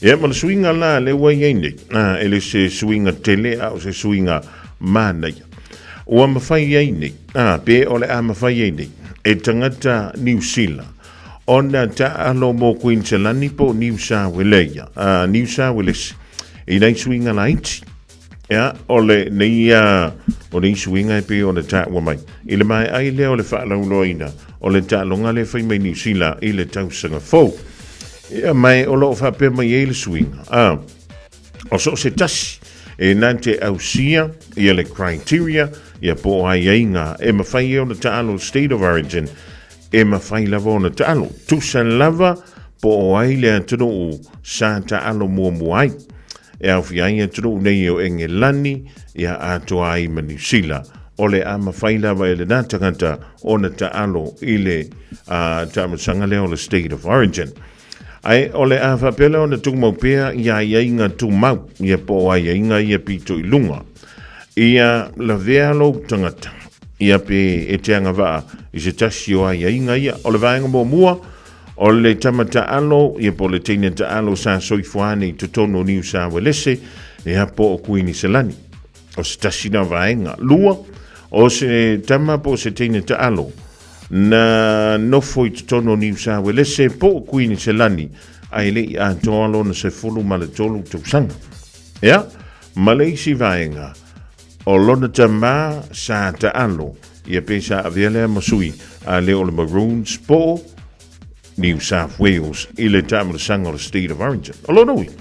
Speaker 5: Ia, ma le suiga la lea ua i ai nei, e le se suiga tele a o se suiga manaia. Ua mafai ai nei, pe o le a mafai ai nei, e tagata Niu Sila ona taalo mo Kuiniselani po o Niu Saweleia, Niu Sawelesi, i nai suiga laiti. Ia, o le nei ia, o nei suiga e pei ona taua mai. I le maea ai lea o le faalauiloaina o le taaloga lea e fai mai Niu Sila i le tausaga fou. Ia, ma e o lo o faapea mai ai le suiga, a, o so o se tasi e na te ausia ia le criteria, ia po o aiaiga e mafai ai ona taalo le State of Origin, e mafai lava ona taalo. Tusa lava po o ai le atunuu sa taalo muamua ai. E aofia ai atunuu nei o Engelani, ia atoa ai ma Niu Sila. O le a mafai lava e lena tagata ona taalo i le taamilosaga lea o le State of Origin. Ae o le a faapea lea ona tumau pea i aiaiga tumau, ia po o aiaiga ia pito i luga. Ia lavea lou tagata, ia pe e te agavaa i se tasi o aiaiga ia. O le vaega muamua, O le tama taalo, ia po o le teine taalo sa soifua ane i totonu o Niu Sawelese, ia po o Kuiniselani. O se tasi na vaega. Lua, o se tama po o se teine taalo na nofo i totonu o Niu Sawelese po o Kuiniselani, ae le i atoa lona 13 tausaga. Ia, ma le isi vaega, o lona tama sa taalo, ia pe sa avea lea ma sui a le o le Maroons po o New South Wales i le taamilosaga o le State of Origin. O lona uiga,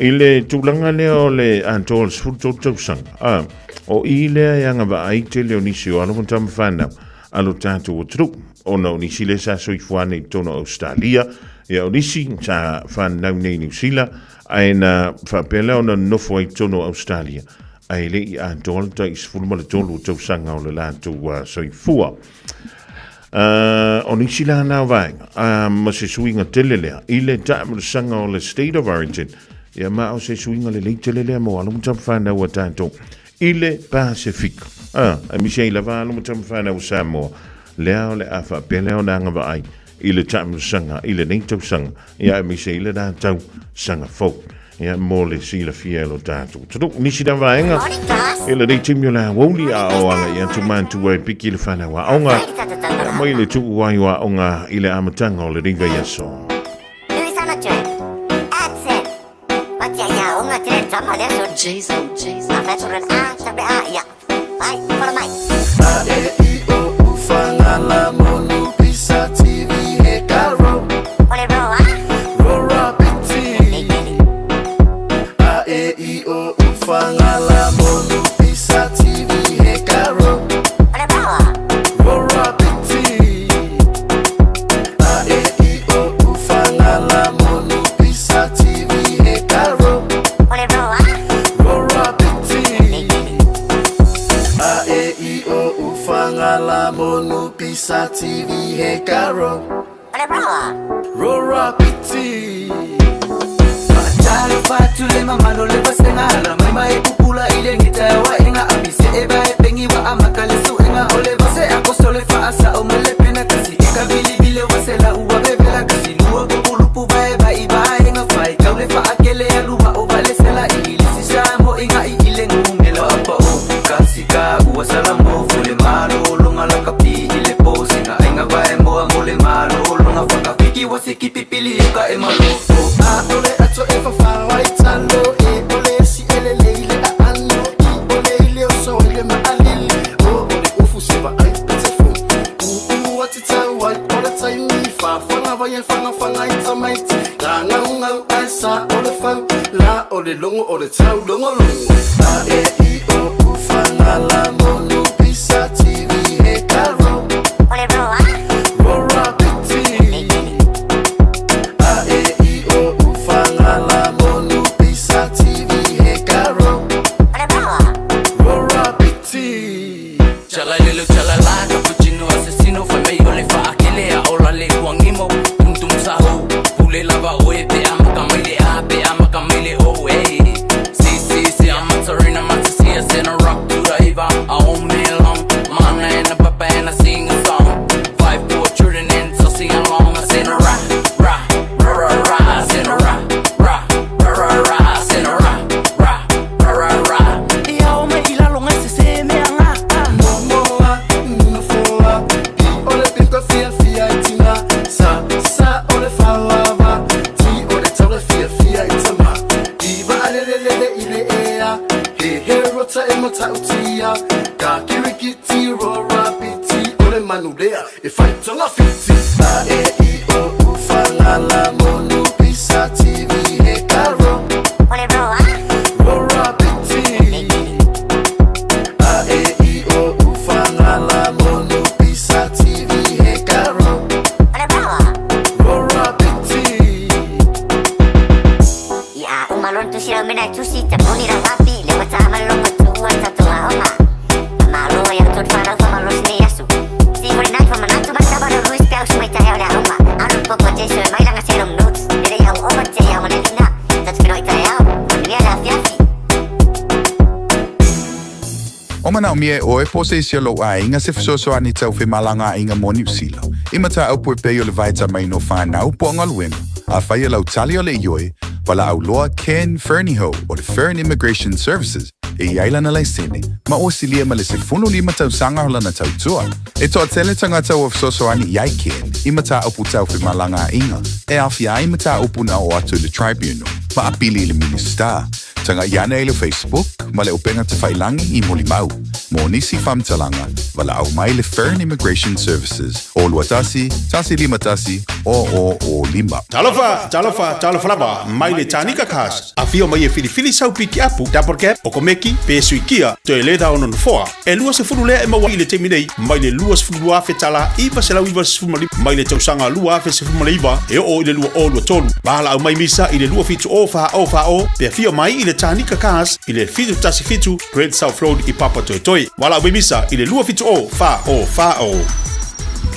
Speaker 5: i le tulaga lea o le atoa o le 13 tausaga, a, o i lea e agavaa ai tele o nisi o alo ma tama whanau a lo tātou atunuu, ona o nisi lea sa soifua nei i totonu o Australia, ia o nisi sa whanau nei i New Zealand, Ae na faapea lea ona nonofo ai i totonu o Australia, ae le i atoa le tai 13 tausaga o le latou soifua. O nisi la na o vaega, ma se suiga tele lea, i le taamilosaga o le State of Origin, ia ma o se suiga lelei tele lea mo alo ma tama whanau a tātou i le Pasifika. Aemaise ai lava alo ma tama whanau o Samoa, lea o le a faapea lea ona agavaa ai i le taamilosaga i lenei tausaga, ia aemaise i le la tausaga fou. Ia mo le silafia e lo tātou atunuu. Nisi na vaega i lenei taimi o le aoauli a o agai atu matua e piki le whanau aoga. Ia mai le tuu ai o aoga i le amataga o lenei vaiaso.
Speaker 3: A E I O U Fagala Monu Pisa TV He ka ro Ro ra piti A E I O U Fagala Monu Pisa TV He ka ro Ro ra piti A E I O U Fagala Monu Pisa TV He ka ro Ro ra piti A E I O U Fagala Monu Pisa TV He ka ro Ro ra piti.
Speaker 4: Talofa atu le mamalo le vasenga ala mai ma e pupula i le gita e waenga a se e va e pengi wa amaka le suenga o le vase a koso le faasa o ma le pena kasi e ka vilivile wa sela ua vevela kasi lua populupu va e vai vaenga fai kau le faakele alua o vale sela i le sisa mo inga i ile ngumela apa o kasika ua salamo fule malo longa la kapi i le posinga ainga va e moa mo le malo longa whakawhiki wa se kipipili o ka e maloko.
Speaker 3: A o le ato e fafao ai talo e o le si ele le ile a ano i o le ile o so ile ma alili o o le ufu se va ai pete fu u u ati tau ai o le taimi fa fanga vai e fanga fanga i tamaiti la ngau ngau ai sa o le fau la o le longo o le tau longo longo. A E I O U Fagala Monu Pisa TV He ka ro Ro ra piti A E I O U Fagala Monu Pisa TV He ka ro Ro ra piti.
Speaker 4: Chala lelo chala la cappuccino assassino fai mai o le faakele a ola le uangimo tum tum sahu pule lava oe pe a maka mai le a pe a maka mai le o hey si si si I'm a Serena Matisia send a rock to the Eva a o me long mana and a papa and a sing a
Speaker 3: matautia Ka kirikiti rora piti O le manulea e whaitanga fiti A e i o u wha la monu pisa TV he karo
Speaker 8: Ole bro, ah.
Speaker 3: Rora piti A e i o u wha la monu pisa TV he karo
Speaker 8: Ole bro. ah.
Speaker 3: Rora piti
Speaker 8: Ia umalon tu sira mena tu si tapuni ra wapi le wata malongo tu wata to aonga. Malo ya tu fana fa malo sne yasu. Si for na fa manatu ma sabaro ruis pe aus mai ta ole aonga. Anu poko jesu mai langa serum notes. Lele ya o te ya wana lina. Tat pino ita ya. Manuia la fiafi.
Speaker 9: O manaomia e oe po o se isi o lou aiga se fesoasoani tau femalagaaiga mo Niu Sila, i mataupu e pei o le vaetamaina o fanau po o galuega. Afai o lau tali o le ioe, valaau loa Ken Fernihough o le Fern Immigration Services e i ai lana laisene, ma ua silia ma le 15 tausaga o lana tautua. E toatele tagata ua fesoasoani i ai Ken i mataupu tau femalagaaiga e aofia ai mataupu na oo atu i le Tribunal ma apili i le Minisita. Tagai ane i le Facebook ma le Upega Tafailagi i Molimau. Mo nisi faamatalaga, valaau mai le Fern Immigration Services o 21 151 0005.
Speaker 10: Talofa, talofa, talofa lava, mai le Tanika Cars. Afio mai e filifili sau pikiapu, double cab, okomeki, pe suikia, toe leda o nonofoa. E 20 lea e maua i le taimi nei, mai le 22,000 tala 995 mai le tausaga 2019 e oo i le 2023. Valaau mai misa i le 27 o 4 o 4 o, pe afio mai i le Tanika Cars i le 717 Great South Road i Papatoetoe. Valaau mai misa i le 27 o 4 o 4 o.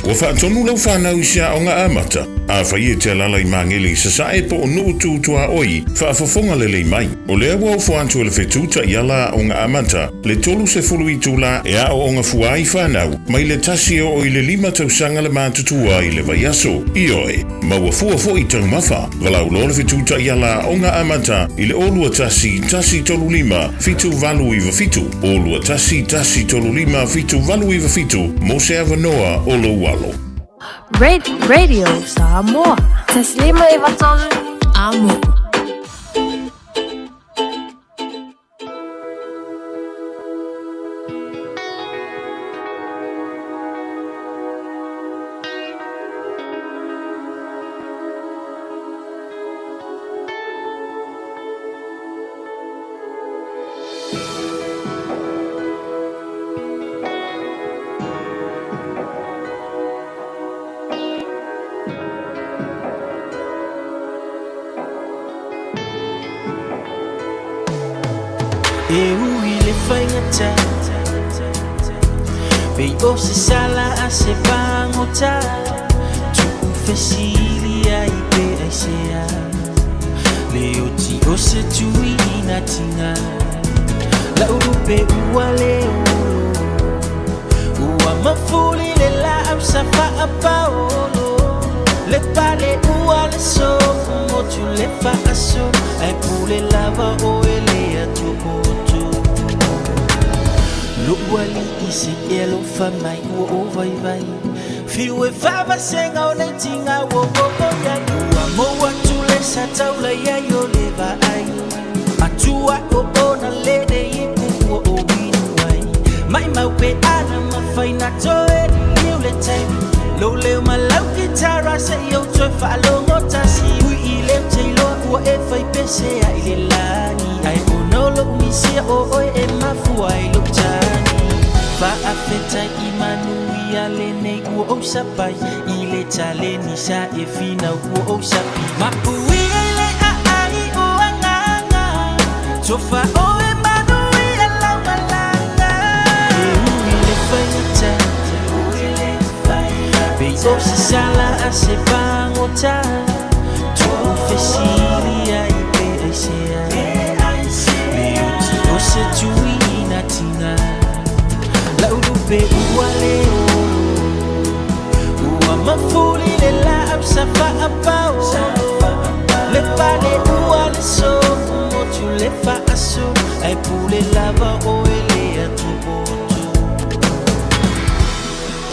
Speaker 5: Ua faatonu lau fanau i se aoga amata? Afai e te alaala i Magele i Sasae po o Nuu Tu Tuaoi, faafofoga lelei mai. O lea ua ofo atu e le Fetu Taiala Aoga Amata le 30 itula e aooga fua ai fanau mai le tasi e oo i le lima tausaga le matutua i le vaiaso. Ioe, maua fua foi taumafa. Valaau loa le Fetu Taiala Aoga Amata i le 0 21 135 7897, 0 21 135 7897 mo se avanoa o lou alo.
Speaker 11: Radio Samoa. 1 5 3. Amo.
Speaker 4: E ui le faigata Pei o se sala a se pagota Tu'u fesili ai pe aisea Le oti o se tui ina tiga La'u lupe ua le olo Ua mafuli le la'au sa fa'apaolo Le pale ua le sofu motu le fa'asolo Ae pule lava oe le atokoto Lo'u ali'i se e alofa mai ua o vaivai Fiu e faavasega o nei tiga ua oo iai Ua mou atu le sa taula iai o le vaai Atua o ona lele ipu ua o inu ai Mai mau pe ana mafai na toe liu le taimi Lou leo ma lau kitara se i ou toe faalogo tasi Ui i leo teiloa ua e fai pese ai le lagi Ae ona o lou misia o oe e mafua ai lou tagi Faafetai i manuia lenei ua ou sapai I le taleni sa e finau ua ou sapi Mapuia i le aai o agaga Tofa oe manuia lau malaga E ui le faigata Pei o se sala a se pagota Tu'u fesili ai pe aisea Le oti o se tui ina tiga La'u lupe ua le olo Ua mafuli le la'au sa fa'apaolo Le pale ua le sofu motu le fa'asolo Ae pule lava oe le atopoto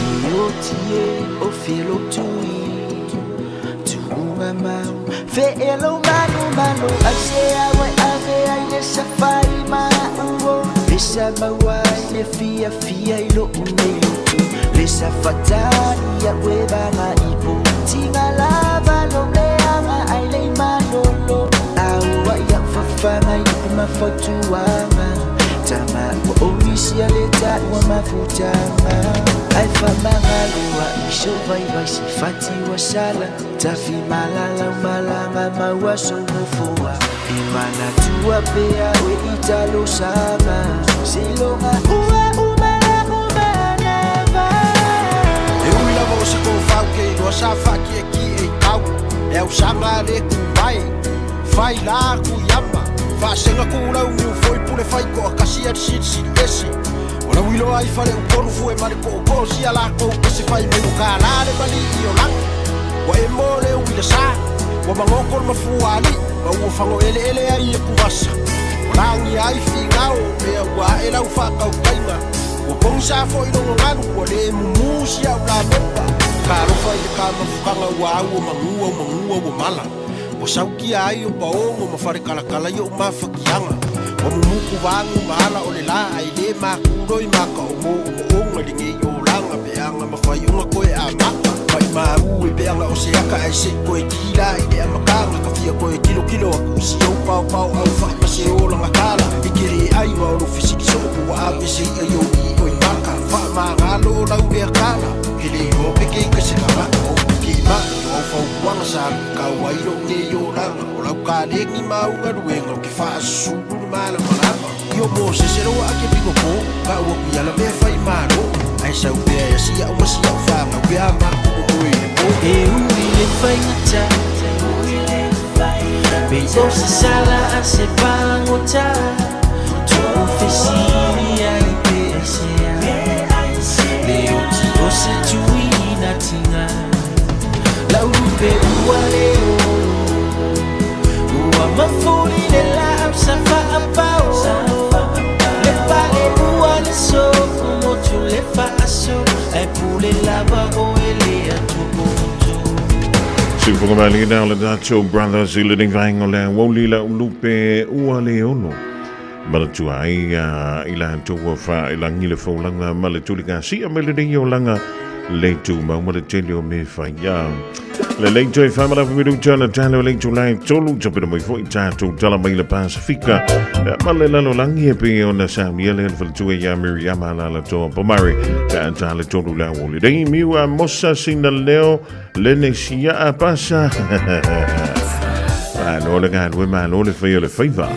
Speaker 4: E oti e o felo tui Tu'uga mau Fe'elo manu malo Ai se awe ave ai le safai ma'u o Le sa maua ai le fiafia i lo'u nei loto Le sa fatali a'u e vaga'ipo Tiga lava lou leaga ai lei malolo Aua'i a'u fafaga i upu ma fautuaga Tama ua omisia le ta'ua mafutaga Ae faamagalo a'i so'u vaivai se fati ua sala Tafi malala u malaga maua sou nofoa E manatua pea oe i talosaga Seiloga ua uma la'u manava.
Speaker 10: E ui lava o se tofau ke iloa sa faakiekie i tau E ausaga a le kuvae Fai la kuiama Faasega kulau niu foi pule fai koa kasi a le silisili ese O lau iloa ai faleupolu fue ma le tootoo sia lakou ese fai mai ua kālā le malii o lagi Ua e mo le uila sa Ua magoto le mafuaalii ma ua fagoeleele ai e kuvasa Ua lagia ai figao mea ua ae lau faatautaiga Ua pogisa foi logo galu ua le mumu si au lamepa Talofa i le kamafutaga ua au o magua o magua ua mala Ua saukia ai o paogo ma falekalakala i o'u mafatiaga Ua mumuku vagu ma ala o le la ae le makuloi maka o moomooga i lenei olaga peaga ma faaiuga koe amata Maimau e peaga o se aka ae se'i koe kila i le amataga Ka fia koe kilokilo aku i si ou paopao aufa'i ma se olaga tala E te le ai ma o lou fesili soo po ua ave se i'a i ou ioi maka Faamagalo o lau lea tala Ou te le iloa pe kei ka se tagata O upu ke ma'i o au fautuaga sa luitau ai lou nei olaga O lau kalegi ma au galuega ou te faasusulu le malamalama I o Mosese loa a ke piko po ka ua kui ala mea fai malo Ae sau pea e asi a'u ma si a'u fanau pe a maku momoe i le po.
Speaker 4: E ui le faigata Pei o se sala a se pagota Tu'u fesili ai pe aisea Le oti o se tuina tiga Lau lupe ua le olo Ua mafuli le laau sa faapao Le pale ua le sofu motu le faaso Ae pule lava oe le atopoto.
Speaker 5: Siufoga malie na o le tatou Brothers i lenei vaega o le aoauli lau lupe ua le ono manatua ai i latou ua faailagi le folauga ma le tuligasia mai lenei olaga le tumau ma le tele o me fai ia. Le lei toe whamarapu mi ruta na tala o lei tūlai tolu tapena mai foi tātou tala mai le Pasifika ma le lalolangi e pe ona saunia le faletua ia Miriama la toa Pomare ka tala tolu la o le rei miu a mosa sina leo le nei sia a pasa Malo le galue, malo le whai o le whaiva.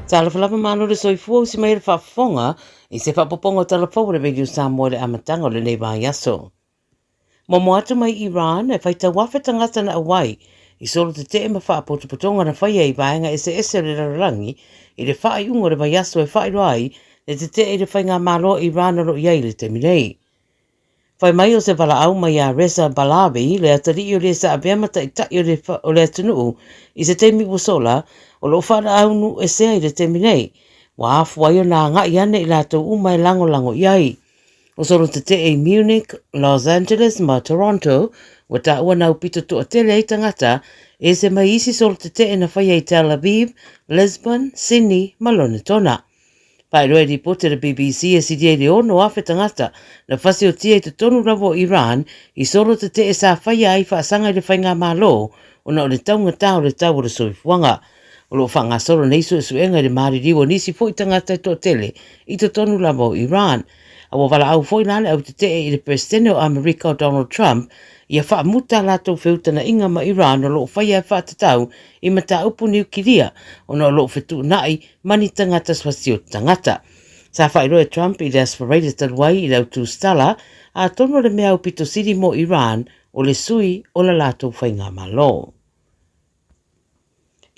Speaker 12: Talofa lava malo le soifua usi mai le faafofoga i se faapopoga o Tala Fou a le Radio Samoa i le amataga o lenei vaiaso. Momo atu mai Iran e faitau afe tagata na auai i solo tetee ma faapotopotoga na faia i vaega eseese o le lalolagi i le faaiuga o le vaiaso e faailoa ai le tetee i le faigamalo a Iran o lo o i ai i le taimi nei. Fai mai o se valaau mai ia Reza Pahlavi, le atalii o le sa avea ma taitai o le, o le atunuu i se taimi ua sola, o lo o faalaau esea i le taimi nei. Ua afua ai ona agai ane i latou uma e lagolago i ai. O solo tetee i Munich, Los Angeles ma Toronto, ua taua na aupito toatele ai tagata, ese mai isi solo tetee na faia i Tel Aviv, Lisbon, Sydney ma Lonetona. Paeroa i ripoti a le BBC e silia i le 6,000 tagata na fasiotia i totonu lava o Iran i solo tetee sa faia ai faasaga i le faigamalo ona o le taugata o le tau o le soifuaga. O lo o faagasolo nei suesuega i le maliliu o nisi foi tagata e toatele i totonu lava o Iran. A ua valaau foi la le au tetee i le Peresetene o Amerika o Donald Trump ia faamuta a latou feutana'iga ma Iran o lo o faia e faatatau i mataupu niukilia ona o lo o fetuunai ma ni tagata fasioti tagata. Sa faailoa e Trump i le Aso Faraile talu ai i le autusitala, atonu o le mea aupito sili mo Iran o le sui o la latou faigamalo.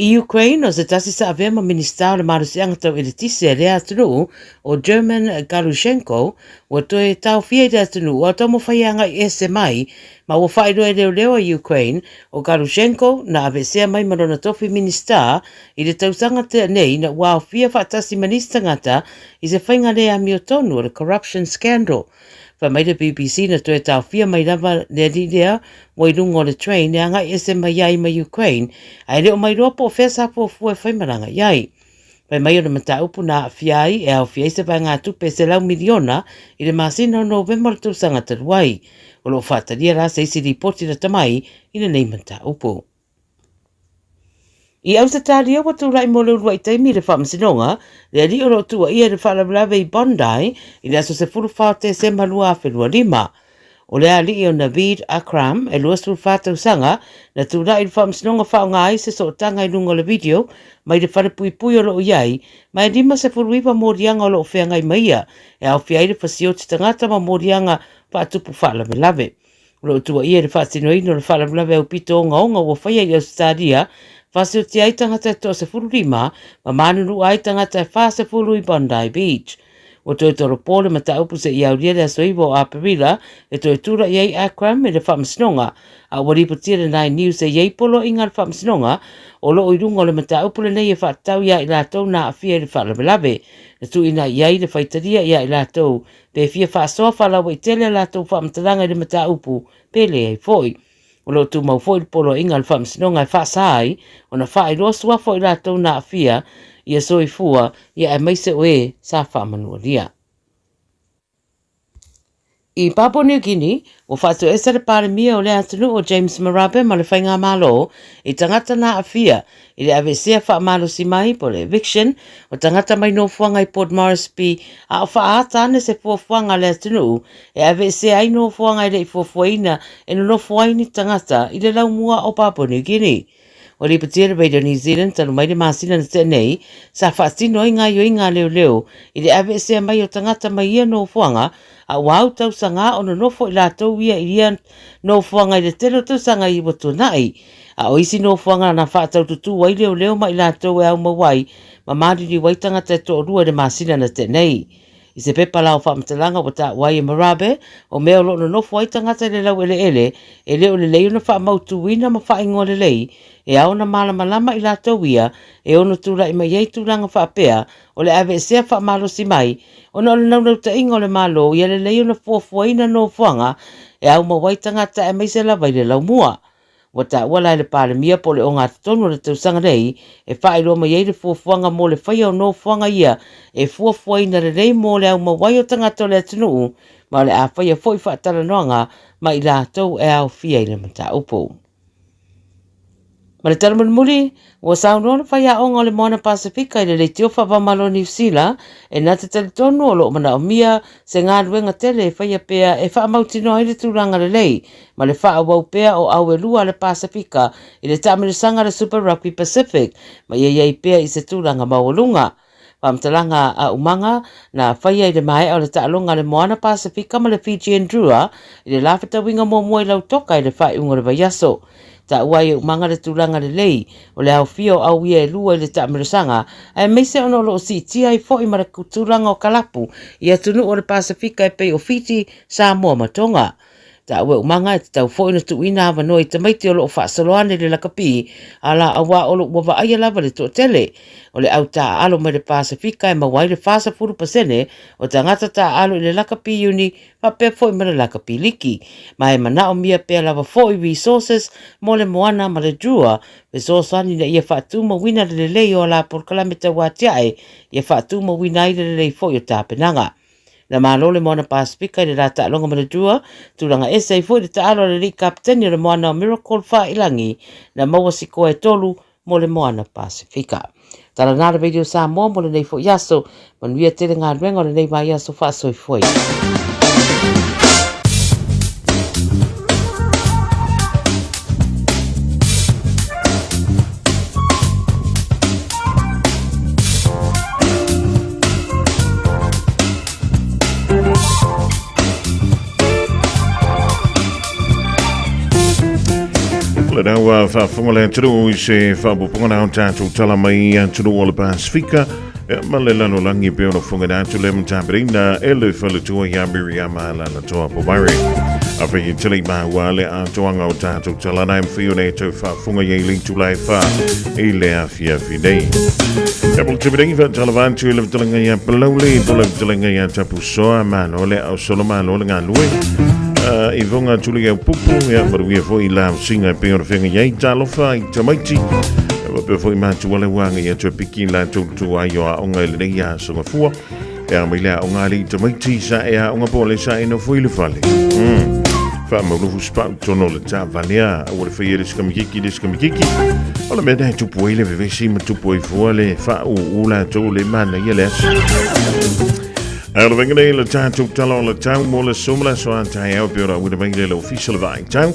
Speaker 12: I Ukraine, o se tasi sa avea ma Minisita o le Malosiaga Tau Eletise a lea atunuu, o German Galushchenko, ua toe taofia i le atunuu a o taumafai e agai ese mai, ma ua faailoa e leoleo a Ukraine, o Galushchenko na aveesea mai ma lona tofi Minisita I le tausaga tea nei na ua aofia faatasi ma nisi tagata i se faiga le amiotonu o le corruption scandal. Fai mai le BBC na toe taofia mai lava le alii lea ua i luga o le train e agai ese mai ai mai Ukraine ae le o mailoa po o fea sa fuafua e faimalaga i ai. Fai mai o le mataupu na aafia ai e aofia ai se vaegatupe e 100 miliona i le masina o Novema o le tausaga talu ai. O lo o faatalia la se isi lipoti lata mai i lenei mataupu. I Ausetalia ua tulai mo le uluai taimi i le faamasinoga le alii o lo o tuuaia i le faalavelave i Bondi i le aso 14 o Tesema 2025. O le alii o Naveed Akram, e 24 tausaga, na tulai i le faamasinoga faaaoga ai se sootaga i luga o le video mai le falepuipui o lo o i ai, ma e 59 moliaga o lo o feagai ma ia, e aofia ai le fasioti tagata ma moliaga faatupu faalavelave. O lo o tuuaia i le faatinoina o le faalavelave aupito ogaoga ua faia i Ausetalia, fasiotia ai tagata e toa-15 ma manunua ai tagata e 40 i Bondi Beach. Ua toe tolopo le mataupu seia aulia le aso 9 o Aperila e toe tula'i ai Akram i le faamasinoga, a ua lipotia le Nine News e i ai poloaiga a le faamasinoga o lo o i luga o le mataupu lenei e faatatau iā i latou na aafia i le faalavelave na tuuina i ai le faitalia iā i latou Pe fia faasoa faalauaitele a latou faamatalaga i le mataupu, pe leai foi. O lo o tumau foi le poloaiga a le Faamasinoga e faasa ai ona faailoa suafa o i latou na aafia ia soifua ia aemaise o e sa faamanualia. I Papua New Guinea, ua faatoesa le Palemia o lea atunuu o James Marape ma le Faigamalo i tagata na aafia i le aveesea faamalosi mai po o le eviction o tagata mai nofoaga i Port Moresby a o faaata ane se fuafuaga a le atunuu e aveesea ai nofoaga e le i fuafuaina e nonofo ai ni tagata i le laumua o Papua New Guinea. Ua lipotia le Radio New Zealand talu mai le masina na tea nei sa faatino ai gaoioiga a leoleo i le aveesea mai o tagata mai ia nofoaga a ua au tausaga o nonofo i latou ia i ia nofoaga i le tele o tausaga i ua tuanai. A o isi nofoaga na faataututū ai leoleo ma i latou e aumau ai ma maliliu ai tagata e toalua i le masina na tea nei. I se pepa la o faamatalaga ua taua ai e Marabe, o mea o lo o nonofo ai tagata i le laueleele, e le o lelei ona faamautuina ma faaigoa lelei, e ao ona malamalama i latou ia e ono tulai mai ai tulaga faapea o le aveesea faamalosi mai ona o le naunautaiga o le Malo ia lelei ona fuafuaina nofoaga e aumau ai tagata aemaise lava i le laumua. Ua taua la e le Palemia po o le ogatotonu o le tausaga nei e faailoa mai ai le fuafuaga mo le faia o nofoaga ia e fuafuaina lelei mo le aumau ai o tagata o le atunuu ma o le a faia foi faatalanoaga ma i latou e aofia i le mataupu. Ma le tala mulimuli, ua saunoa le faiaoga o le Moana Pasefika i le leitio faavamalo o Niu Sila e na te talitonu o lo o manaomia se galuega tele e faia pea e faamautinoa ai le tulaga lelei ma le faaauau pea o au e lua a le Pasefika i le taamilosaga a le Super Rugby Pacific ma ia i ai pea i se tulaga maualuga. Faamatalaga a Umaga na faia i le maea o le taaloga a le Moana Pasefika ma le Fijian Drua i le la fetauiga muamua i Lautoka i le faaiuga o le vaiaso. Taua ai e Umaga le tulaga lelei o le aofia o au ia e lua i le taamilosaga aemaise ona o lo o siitia ai foi ma le tulaga o kalapu i atunuu o le Pasefika e pei o Fiti, Samoa ma Tonga. Taua e Umaga e tatau foi ona tuuina avanoa i tamaiti o lo o faasolo ane i le lakapi ala aua o lo ua vaaia lava le toatele o le au taaalo mai le Pasefika e maua ai le 40% o tagata taaalo i le lakapi uni faapea foi ma le lakapi liki. Ma e manaomia pea lava foi resources mo le moana ma le drua fesoasoani ina ia faatumauina le lelei o ala polokalame tauatiae ia faatumauina ai le lelei foi o tapenaga. Na malo le Moana Pasefika i le la taaloga ma le Drua, tulaga ese ai foi le taalo a le alii kapeteni o le Moana o Miracle Faailagi, na maua sikoa e tolu mo le Moana Pasefika. Tala na le Radio Samoa mo lenei foi aso. Manuia tele galuega o lenei vaiaso faasoifua ia.
Speaker 5: Le nau a faafofoga le atunuu i se faaopoopoga na o tatou tala mai atunuu o le Pasifika e ma le lalolagi pe ona fofoga atu le matapereina e le faletua ia Miriama Lalatoa Pomare. A whai tele i māua le atoanga o tātou tala nai mwhio nei tau faafofoga i le itula e wha i le afiafi nei. E mo te mirangi wha talavantu i le vatalenga ia Palauli, po le vatalenga ia Tapusoa, malo le au solo malo le ngā lue. I vonga tuli au pupu, ia maruia foi i la singa e pe ora whenga iai talofa i tamaiti. E wa pe foi mātua le wanga ia tue piki la tautu ai o a onga i le nei a songa fua. E a mai lea o ngā lei tamaiti sa e a onga po le sa e no foi le fale. Wha maulufu spau tono le tā valea a ua le whai e le skamikiki le skamikiki. O le mea nei tupu ai le vevesi ma tupu ai fua le wha u u la tō le mana ia le aso. A o le venga nei le tātou tala o le tau mo le sumala so a tai au pe ora uina mai le le ofisa le vai tau.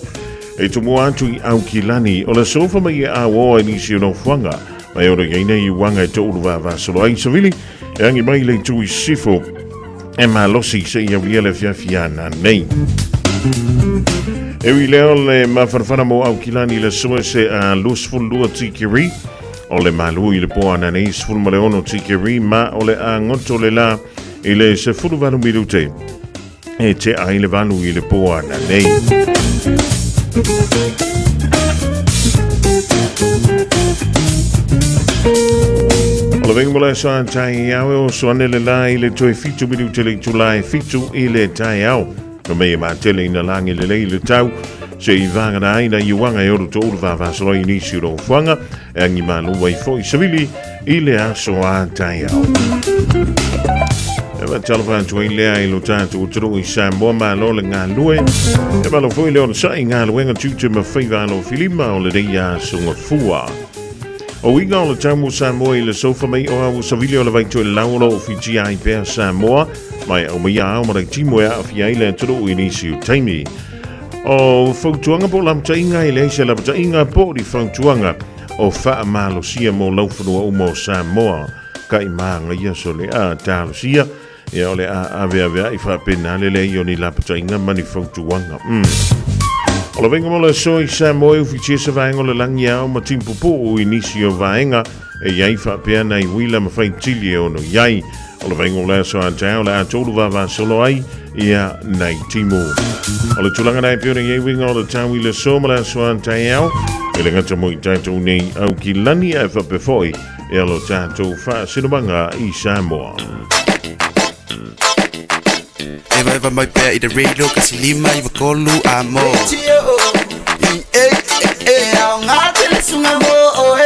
Speaker 5: E tumu atu i au ki lani o le sofa mai e a o e nisi o nofuanga. Mai o le gaina i wanga e tō ulu vava solo ai savili. E angi mai le tui sifo e malosi se i aulia le fiafiana nei. E ui leo le mafarafara mo Aukilani le soe se a 22 tikiri o le malu i le poana nei 16 tikiri ma o le a ngoto le la i le 18 minute e te ai le valu i le poana nei. O le venga mo le sa tai au o soane le la i le toe fitu minute le itula e fitu i le tai au. No mei e matele ina langi le lei le tau se i vāngana ai na iuanga e oro tō uru vāvāsolo i nisi o fuanga e angi malu ai foi savili i le aso a taiao. E wa talofa atu ai lea i lo tātou atunuu i Samoa malo le galue. E malo foi le ona sa'i galuega tiute ma faiva alo filima o lenei aso gafua. O uiga o le tau mo Samoa i le sofa mai o au savili o le vaitoe lau o lo o Fitia ai pea Samoa mai au mai ao ma timo e aafia ai le atunuu i nisi o taimi. O fautuaga po o lapataiga e leai se lapataiga po o ni fautuaga o faamalosia mo laufanua uma o Samoa ka i māgaia so le a talosia ia o le a aveavea'i faapena le leai o ni lapataiga ma ni fautuaga. O le vaega mo le aso i Samoa e ufitia se vaega o le lagi ao ma timupupu'u i nisi o vaega e i ai faapea nai uila ma faitili e ono i ai. O le vaega o le aso a taeao o le a tolu vavasolo ai ia nai timu. O le tulaga na e pei ona i ai uiga o le tau i le aso ma le aso a taeao, e le gata mo i tatou nei au ki lani ae faapea foi e alo tatou faasinomaga i Samoa.
Speaker 4: Eva eva mai pea i le radio kasi lima iwa kolu a mo. I e e e ao ngā tele sunga mo o e.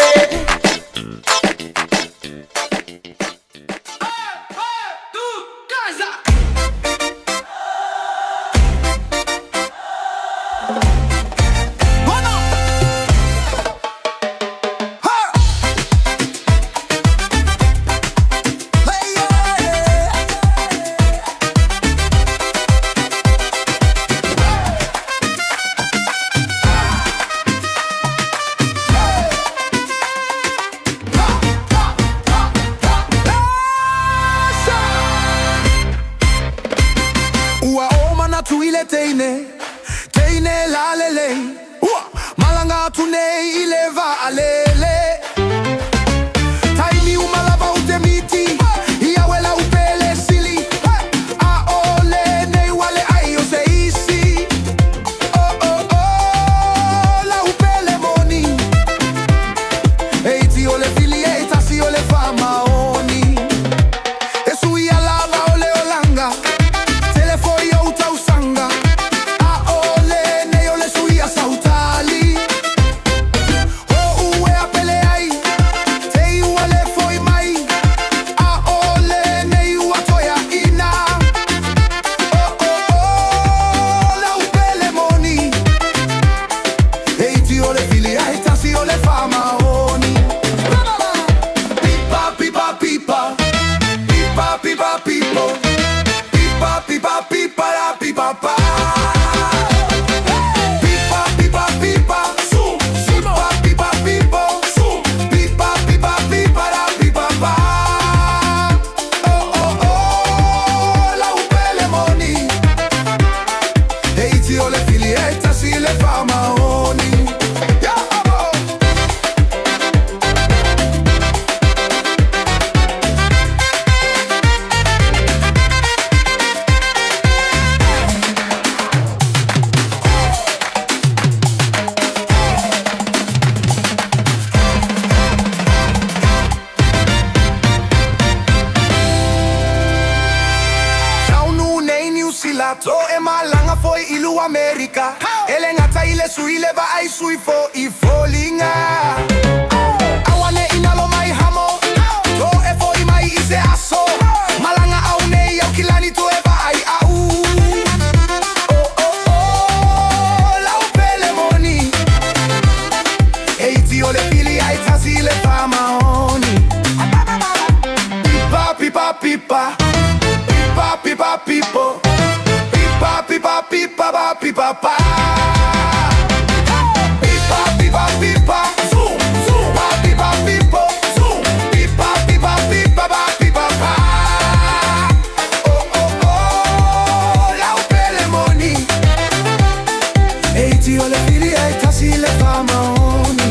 Speaker 3: nei i le vaalele. Taimi uma lava ou te miti i au e lau pele sili. Aʻole nei ua leai o se isi. Oh oh oh lau pele moni. E iti o le fili e tasi o le faamaoni. E suia lava o le olaga. Tele foi ou tausaga. Aʻole nei o le suia sau tali. O uea pele ai. Te i ua le foi mai. Aʻole nei ua toe aʻina. Oh oh oh lau pele moni. E iti o le fili ae tasi o le faamaoni. Pipa pipa pipa. Pipa pipa pipo. Pipa pipa pipa la pipa pa. Pipa pipa pipa. Pipa pipa pipo. Pipa pipa pipa la pipa pa. Oh oh oh lau pele moni. E iti o le fili e tasi le faamaoni. Ya abo. Taunuu nei Niu Sila to e malaga foi i lu Amerika. E le gata i le sui le vaai sui foi foliga. Aua ne i nalo mai Hamo to e foi mai i se aso. Malaga au nei Aukilani to e vaai au. Oh oh oh lau pele moni. E iti o le fili ae tasi le faamaoni. Pipa pipa pipa. Pipa pipa pipo. Pipa pipa pipa pa pipa pa. Pipa pipa pipa. Pipa pipa pipo. Pipa pipa pipa pa pipa pa. Oh oh oh lau pele moni. E iti o le fili ae tasi le faamaoni.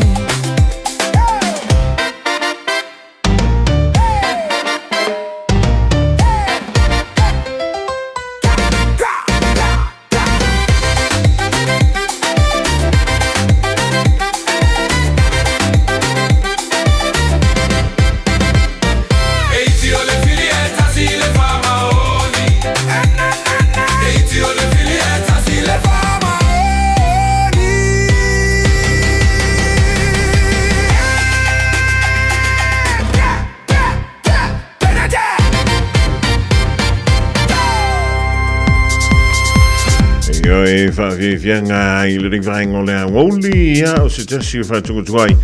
Speaker 13: E iti o le fili e tasi le faamaoni. E iti o le fili e tasi le
Speaker 3: faamaoni.
Speaker 5: Ioe, faafiafiaga i lenei vaega o le aoauli, ia, o se tasi o faatugatuai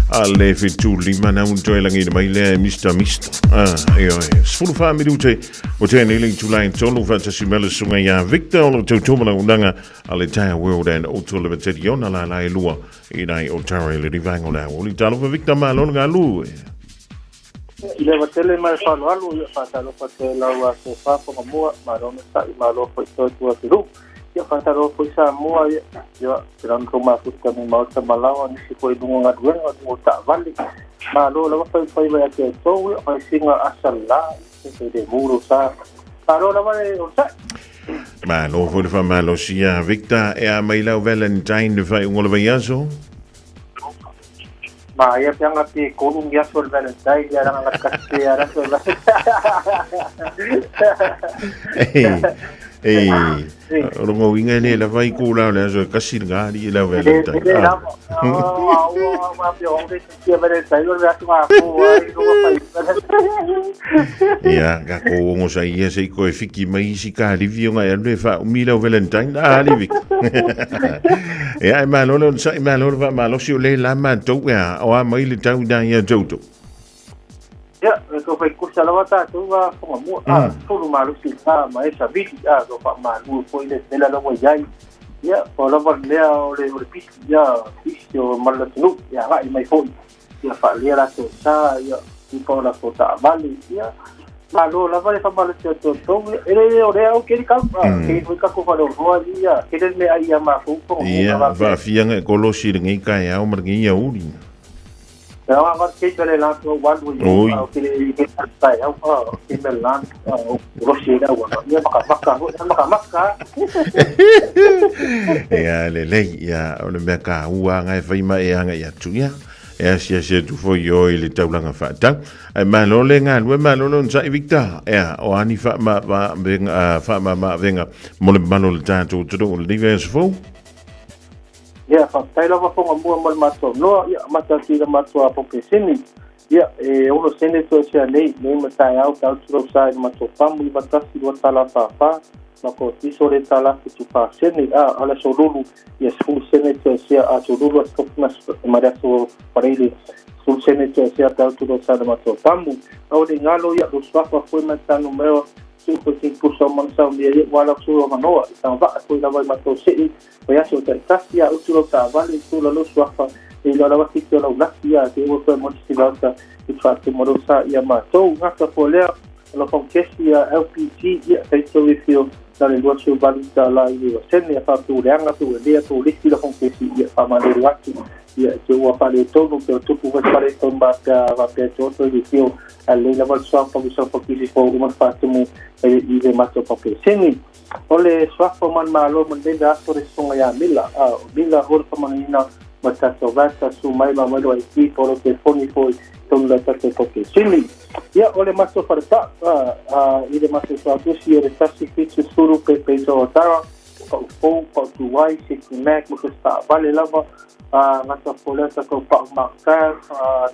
Speaker 5: a le 75 na ua toe lagiina mai lea e Mr. Mr. Ah, ioe, 14 minute o tea nei le itula e tolu faatasi mai le susuga ia Victor o lo o tautua ma launaga a le Tire World and Auto Limited i ona lala e lua i nai Otara i lenei vaega o le aoauli. Talofa Victor, malo le galue.
Speaker 6: I le ava tele ma le faaaloalo, ia faatalofa atu ai lau aso Fagamua, malo onosai, malo foi toe atu atunuu. Ia faatalofa foi Samoa, ia, ia, te lana tou mafuta mai maota malawa, nisi foi i luga o galuega, luga o taavale. Malo lava faifaiva ia te outou, ia, faisiga asa la, ia, se le mu lou sa. Malo lava le onosai.
Speaker 5: Malo foi le faamalosi ia Victor, e a mai lau Valentine le faaiuga o le vaiaso?
Speaker 6: Ma ia pe anga pe kolu ni aso o le Valentine ia langa nga kasi pe ala aso o le Valentine.
Speaker 5: Ei, o longa uiga e le lava i ku la o le aso e kasi le ngā i lau Valentine.
Speaker 6: Le lava. Ua pe o le tia Valentine o le aso ngā ko ai longa pai.
Speaker 5: Ia, ka ko ongo sa ia se i koe fiki mai isi ka livi o ngai alu e wha umi lau Valentine. Ah, livi. Ia, e malo le onsa, e malo le wha si o le la mātou ea, o a mai le tau nā ia tautou.
Speaker 6: Ia, e tau whai kusa lawa tātou a Whangamua, a tolu malosi i tā ma e savili, a tau wha foi le mela lawa iai. Ia, o lava le mea o le, o le pisi, ia, pisi o Malatunuu, ia agai mai foi. Ia wha lea latou sa, ia, ipa o latou taavale, ia. Malo lava le faamalosi atu o outou, e le o lea au keli kau, keli foi kako faleoloa ia, kele le mea ai ia matou fono.
Speaker 5: Ia, vaafiaga e kolosi i lenei taeao ma lenei aoauli. Oi. Ia, lelei, ia, o le mea taua lava e fai ma e agai atu, ia, e asiasi atu foi i o i le taulaga faatau. Ae malo le galue, malo le onosai, Victor. Ia, o a ni faamama-avega mo le mamalu o le tatou atunuu i lenei vaiaso fou?
Speaker 6: Ia, faafetai lava foga mua mo le matou avanoa. Ia, amata atu i le matou apokeseni. Ia, e ono sene toesea nei, nei ma taeao pe autu lau sa i le matou pamu 91 2 tala 44, ma ko tiso le tala 74 sene. A, o le aso lulu, ia 10 sene toesea, aso lulu aso tofi ma le aso Faraile, 10 sene toesea pe autu lau sa i le matou pamu. A o le galo, ia, lo suafa foi ma tanu mea, tu foi sin pusa o mana sau mea, ia, wala su o manoa, i tanga vaa foi lava i matou sei, o aso taitasi a utu lau taavale i tula lau suafa e iloa lava fiti o lau laki a te ua toe mo se lauta i faatumu sa ia matou gata po lea o lau paukesi a LPG ia taito i fio na le $28 i le sene a faapeuleaga peuelea peulisi lau paukesi ia faamalelu atu ia te ua faaletonu pe o tupu foi faaletonu faapea faapea te oto i le fio a lelei lava le suafa wisau pakisi fou uma le faatumu i le matou paukesini. O le suafa o manumalo ma lenei vaiaso le susuga ia Mila, a o Mila o le faamanuiaina ma le tatou vata su mai ma mai lo ID po o lau telefoni foi tonu la tatou paukesini. Ia o le matou falepaa i le matou suatusi o le 170 Pepe Tara pau fou pau tuai City Mac ma taavale lava gata po lea tatou pau makar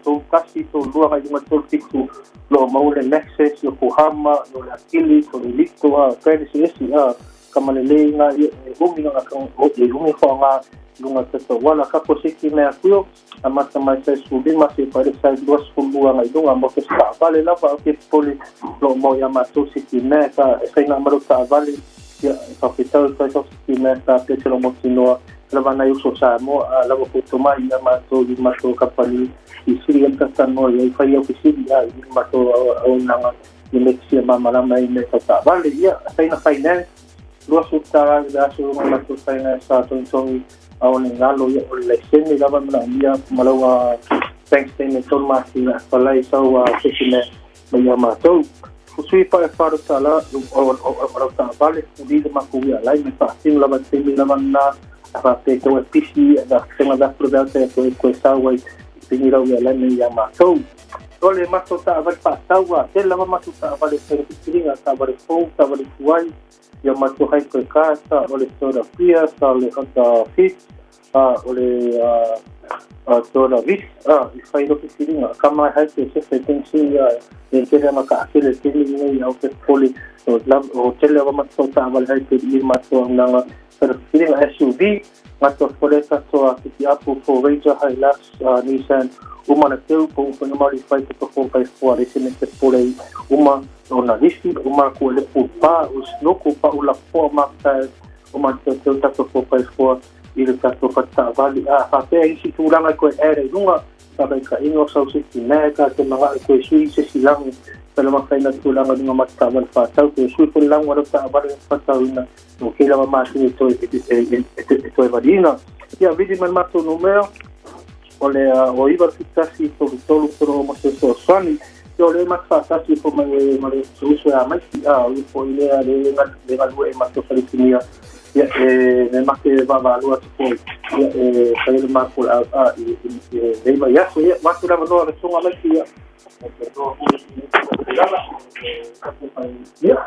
Speaker 6: 31 32 ngai lima 37 lo mau le Lexus Yokohama lo le Achilles o le Lito brand esi esi kamalelei nga e umi nga kang o e umi fo nga lunga tatou wala kako siki mea kuio amata mai sai 15 se pare sai 22 ngai lunga mo ke taavale lava o ke poli lo mo ia matou siki mea ka e whainga maru taavale ia whawhitau kai sau siki mea ka pe te lo motinoa lava nai uso Samoa lava ko tomai ia matou i matou kapani i siri am tatanoa ia i whai au siri a i matou au nanga i me sia mamalama i me taavale ia whaina finance 20 tala i le aso nga matou finance sa tongitongi au le galo ia o le laisene lava mana ia malaua bank statement tolu masina falai sau sesi mea mai ia matou fusui pa e faru tala o lau taavale fuli le makou ia lai me faatino lava taimi lava na a faapea tau e pisi a senga vafulu veata e toe koe sau ai pingi lau ia lai me ia matou o le matou taavale faatau a tele lava matou taavale fai filiga taavale fou taavale tuai ia matou hypercar sa o le Toyota Prius sa o le Honda Fit o le Toyota Vitz i fai lo filiga kama hai te se se tensi ia e tele ma ka tele tele nei au te poli o la o tele wa matou taavale hai te i matou nanga pero filiga SUV matou fole tatou a piki apu Ford Ranger Hilux Nissan uma na teu po u mari fai te 4x4 le sene te pole uma o na lisi uma ku le pu pa o snoko pa u la po ma ta uma te teu tatou 4x4 i le tatou fatavale a faapea isi tulaga koe ere i luga sa vai ka ingo sau se ki mea ka te manga koe sui se silangu pela mafaina tulaga luga ma taavale faatau pe sui fo le lagu alo taavale fatauina o ke lava masini toe e toe valiina ia vili mai matou numea o le o 971 33 3 ma se fesoasoani ia o le matou faatasi fo mai ma le uso ia maisi a o ifo i lea le le galue e matou faletinia ia e me make vaavaalua atu foi ia e fai le matou a a i i nei vaiaso ia matou lava noa le susuga maisi ia ia.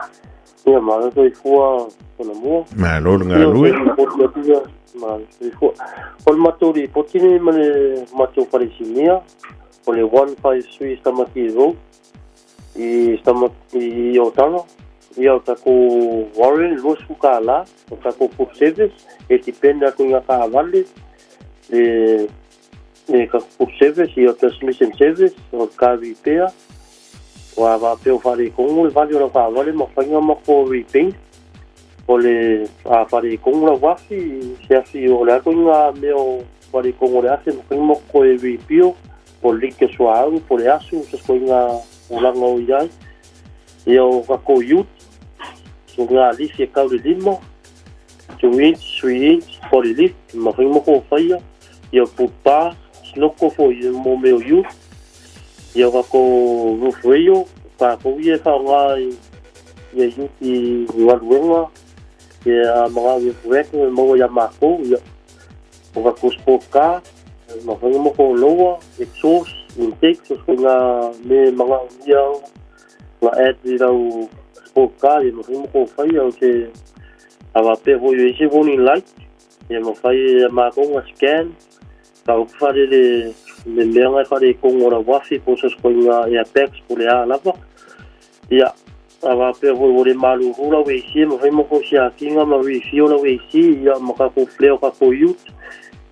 Speaker 14: Ia, malo soifua Fonamua.
Speaker 5: Malo le galue.
Speaker 14: Malo soifua. O le matou lipoti nei ma le matou falesinia, o le 153 Stamati Road i Stamati i Otaga. Ia o tatou warrant $20, o tatou full service, e depend atu i ngā taavale, le tatou full service, ia o transmission service, o car repair, o a faapea o faaletonu le vale o lau taavale ma faiga ma ko repaint. O le a faaletonu lau afi, se afi o le ato i ngā mea o faaletonu o le afi, ma faiga ma ko e repair, po le like suaau, po le asu, se ko i ngā ulaga o i ai. Ia o tatou ute, so ngā lifi e kau le lima, 2 inch, 3 inch, body lift, mafai ma kou faia. Ia o pull bar, snoko foi mo mea o ute. Ia o tatou roof rail, tatou ia e faaaoga i ia ute i galuega, ia a manao ia rent e maua ia matou, ia o tatou sport car, mafai ma kou lower, exhaust, intake, so se ituaiga mea e manaomia ona add i lau sport car, ia mafai ma kou faia. O se a faapea foi o i ai se warning light, ia mafai e matou ona scan, ka upu faalele le mea na e faaletonu o lau afi po o se ituaiga airbags po o le a lava. Ia, a faapea foi ua le malulu lau AC, e mafai ma kou siakiina ma refill lau AC, ia ma tatou flare o tatou ute.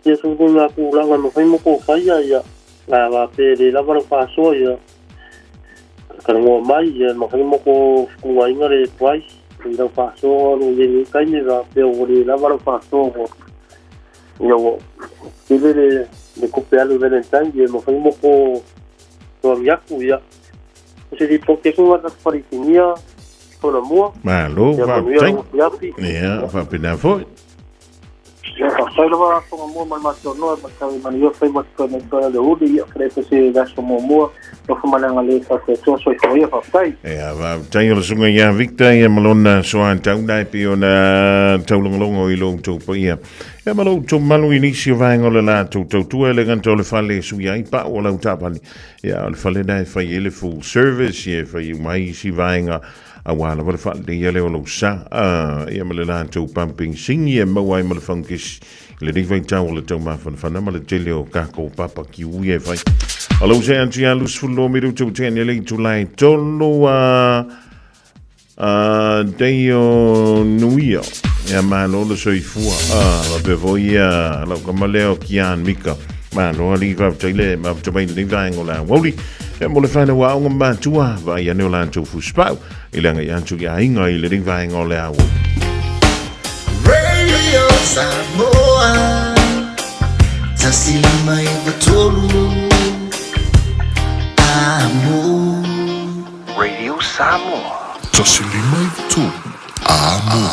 Speaker 14: Ia so ituaiga tulaga e mafai ma kou faia, ia, a faapea e le lava lau faasoa, ia, talanoa mai, ia, mafai ma kou fetuunaiga le price i lau faasoa o lo o i ai nei taimi, faapea ua le lava lau faasoa ua, ia, ua tele le, le tupe alu i Valentine, ia, mafai ma kou toagi atu, ia. O se lipoti atu lena tatou Palesinia Tonamua.
Speaker 5: Malo,
Speaker 14: Ia manuia
Speaker 5: faafetai.
Speaker 14: lau afiafi.
Speaker 5: Ia, faapena foi.
Speaker 15: Ia, faafetai lava Tonamua ma le matou noa ma tau manuia faiva totoe mai toe o le uli. Ia, fale foi se aso muamua. Alofa ma le agalelei o le Atua. Soifua ia, faafetai.
Speaker 5: Ia, faafetai o le susuga ia Victor ia ma lona soatau na e pei ona taulogologo i lo outou paia. Ia ma lo outou malu i nisi o vaega o le latou tautua e le gata o le fale e sui ai pau o lau taavale. Ia, o le fale na e fai ai le full service, ia e fai uma ai isi vaega aua lava le faaleleia lea o lou sa. Ia ma le latou pumping sini e maua ai ma le fangukesi i lenei vaitau o le taumafanafana ma le tele o kako papa kiui e fai. O lau se atu ia 22 minutu tene le itula e tolu a Deio Nuia. Ia malo le soifua. Faapea foi ia lau tama lea o Kian Mika. Malo alii faafetai le mafuta mai lenei vaega o le aoauli. Ia mo le whanau aoga matua, vaai ane o latou fusipau i le agai atu i aiga i lenei vaega o le aoauli.
Speaker 3: Radio Samoa 153 Amo.
Speaker 16: Radio Samoa.
Speaker 2: 153 Amo.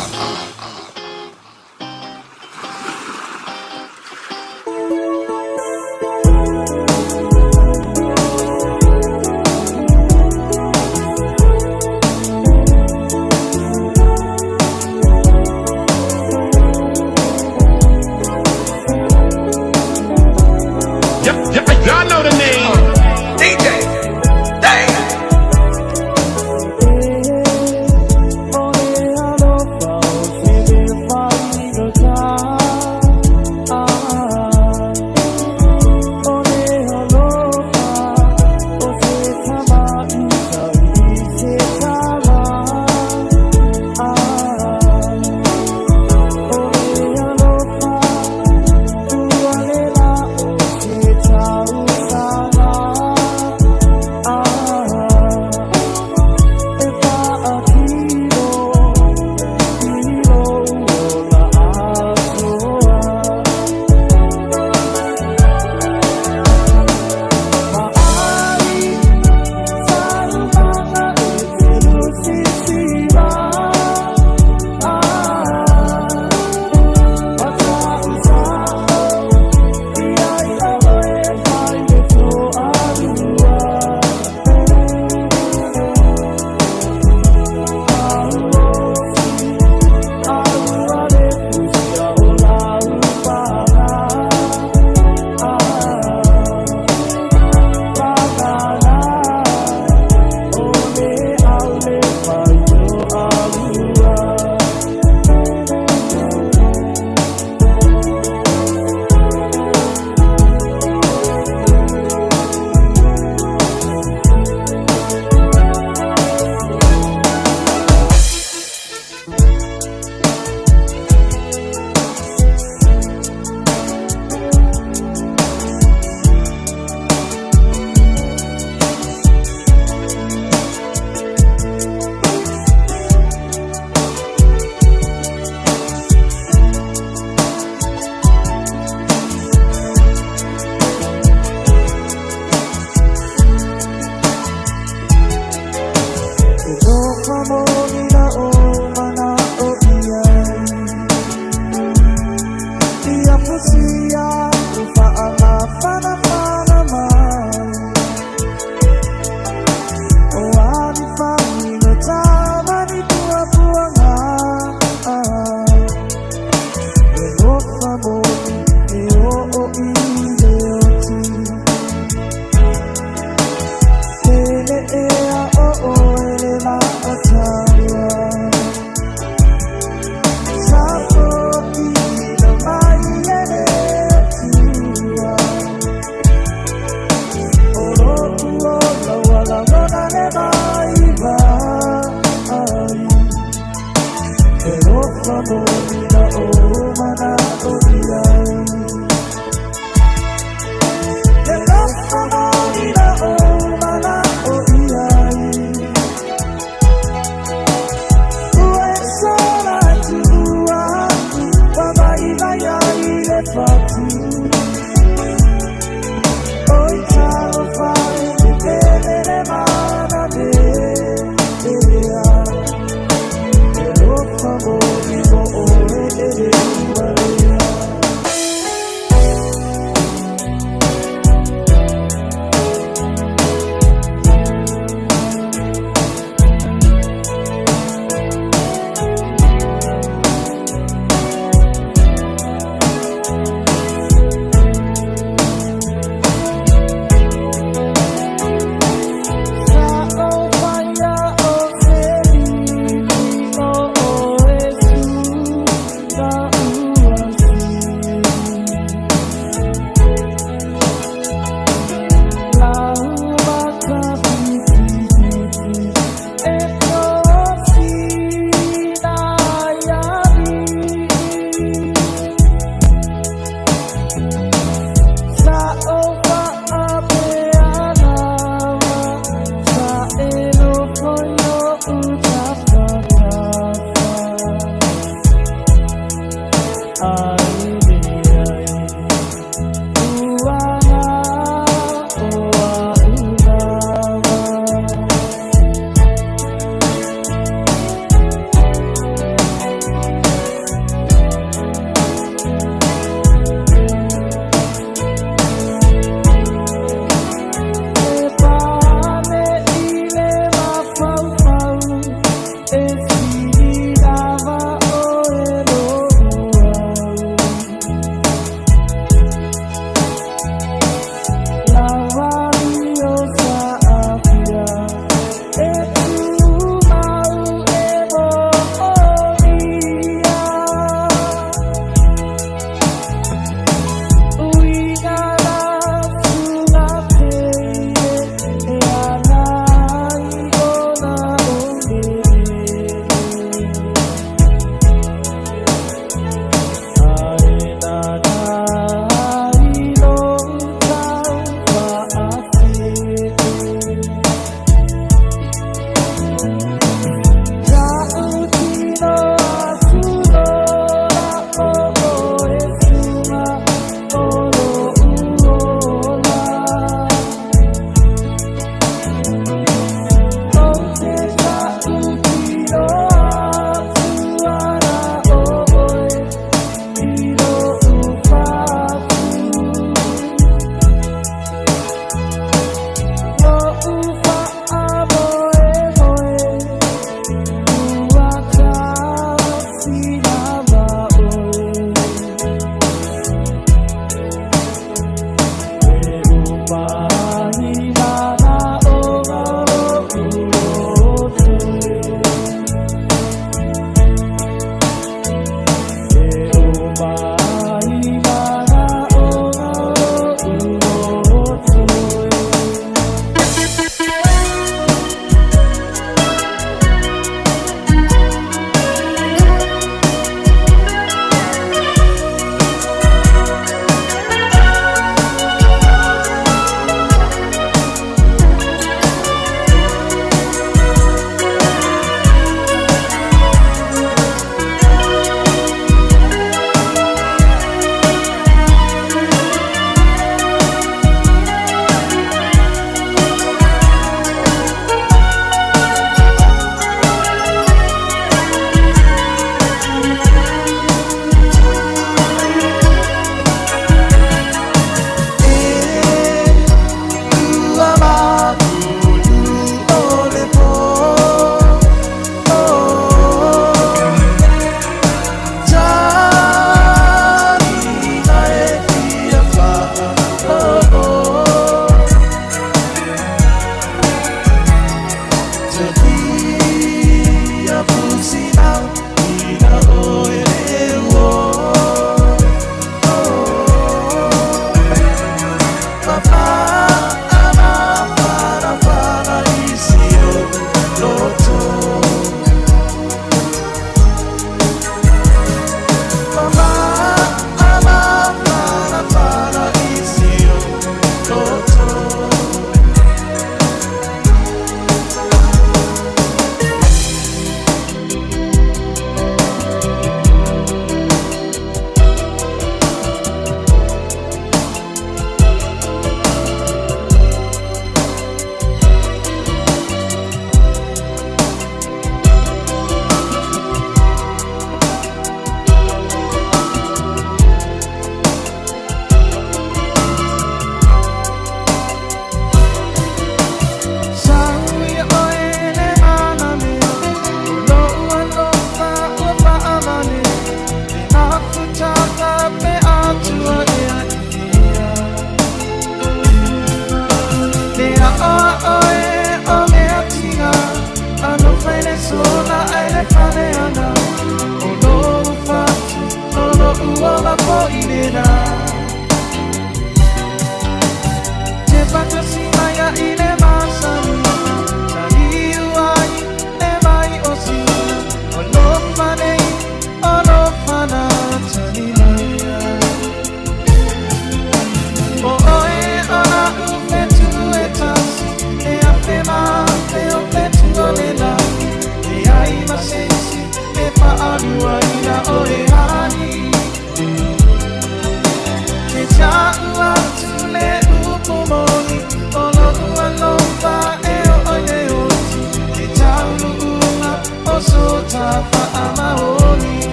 Speaker 13: Y'all know the name. DJ. Dang.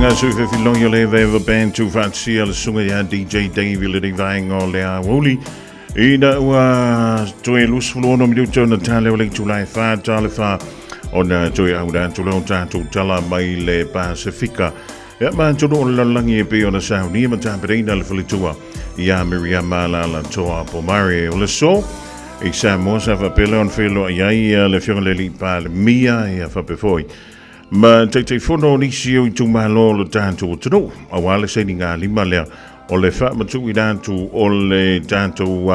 Speaker 5: Susuga sui fefiloi o le Eva Band tu faatasia le susuga ia DJ Dave i lenei vaega o le aoauli. Ina ua toe 26 minuta ona tale o le itula e 4 tale 4 ona toe aura atu lea o tatou tala mai le Pasifika. Ia ma atonu o le lalolagi e pei ona saunia ma tapenaina le faletua ia Miriama Alaalatoa Pomare. O le aso i Samoa sa faapea lea ona feiloai ai le Afioga i le Alii Palemia ia faapea foi ma Taitaifono o nisi o itumalo o le tatou atunuu aua le sainigalima lea o le faamatuuina atu o le tatou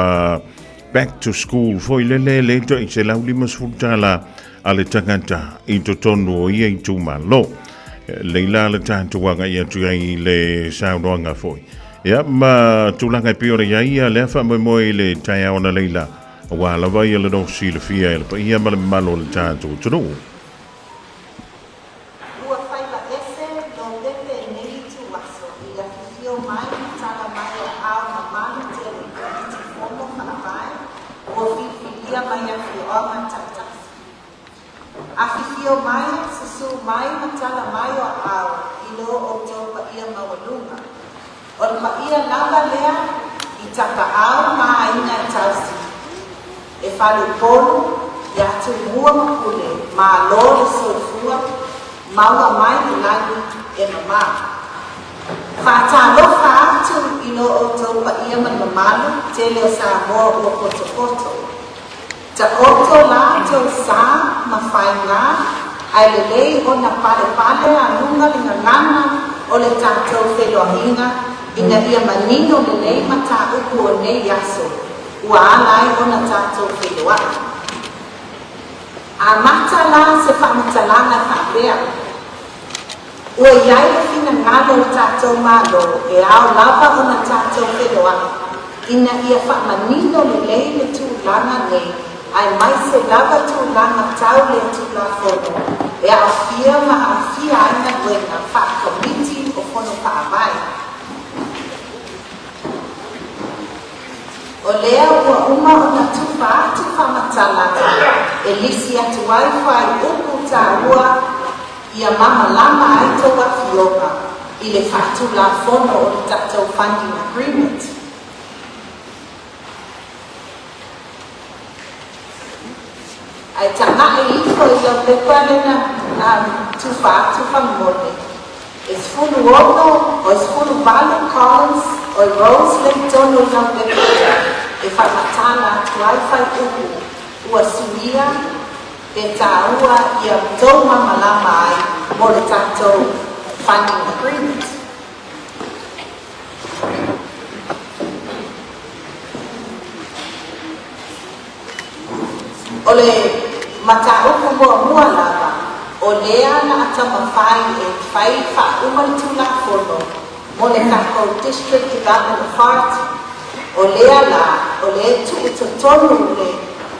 Speaker 5: back to school foi lele le tai $150 a le tagata i totonu o ia itumalo. Leila le tatou agai atu ai i le saunoaga foi. Ia ma tulaga e pei ona i ai ia lea faamoemoe i le taeao na Leila, aua lava ia le silafia e le paia ma le mamalu o le tatou atunuu.
Speaker 17: Ua faiva ese Lopepe i nei ituaso i le afifio mai ma tala mai o aao mamalu tele i Komiti Fono Faavae ua filifilia mai afioaga taitasi. Afifio mai, susu mai ma tala mai o aao i lo outou paia maualuga. O le paia lava lea i tapaau ma aiga e tausi, e faleupolu ia Tumua ma Pule, malo le soifua, maua mai le lagi e mamā. Faatalofa atu i lo outou paia ma le mamalu tele o Samoa ua potopoto. Taoto la tou sa ma faiga, ae lelei ona palepale a luga le gagana o le tatou feiloaiga ina ia manino lelei mataupu o nei aso ua ala ai ona tatou feiloai. Amata la se faamatalaga e faapea, Ua i ai le finagalo o le tatou Malo e ao lava ona tatou feiloai ina ia faamanino lelei le tulaga nei aemaise lava tulaga tau le Tulafono e aofia ma aafia ai galuega faa-Komiti o Fono Faavae. O lea ua uma ona tufa atu faamatalaga e lisi atu ai fuaiupu taua ia mamalama ai tou afioga i le faatulafono o le tatou Funding Agreement. Ae tagai ifo i lau pepa lena tufa atu faamolemole. E 16 o e 18 columns o e rows le i tonu i lau pepa lea e faamatala atu ai fuaiupu ua suia e tāua ia tou mamalama ai mo le tatou Funding Agreement. O le mataupu muamua lava, o lea na a taumafai e fai faauma le Tulafono mo le tatou District Development Authority. O lea la, o lea e tuu i totonu le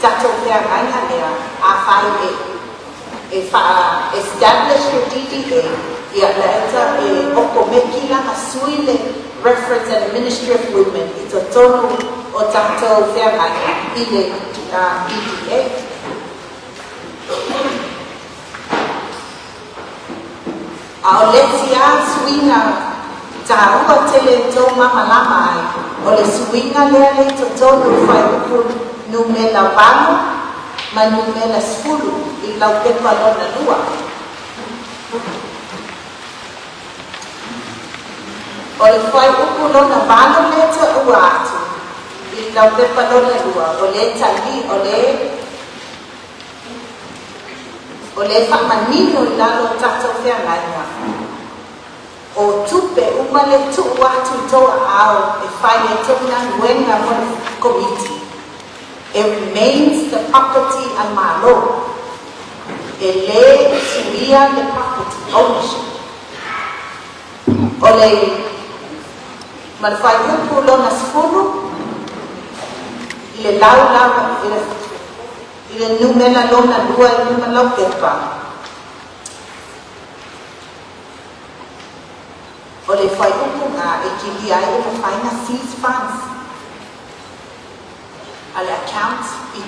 Speaker 17: tatou feagaiga lea, afai e e faa-establish le DDA, ia laeta e okomeki lana sui le reference a le Ministry of Women i totonu o tatou feagaiga i le DDA. A o le isi lava suiga taua tele e tou mamalama ai, o le suiga lea le i totonu i fuaiupu numela 8 ma numela 10 i laupepa lona lua. O le fuaiupu lona 8 lea taua atu i laupepa lona lua, o le tali, o le. O le faamanino i lalo o tatou feagaiga, o tupe uma le tuu atu i tou aao e fai ai tou galuega mo le Komiti, e remains the property a le Malo, e le suia le property ownership. O le ma le fuaiupu lona 10 i le laulau i le I le numera lona lua i luma laupepa, o le fuaiupu ga e kilia ai e mafai na seize funds a le account i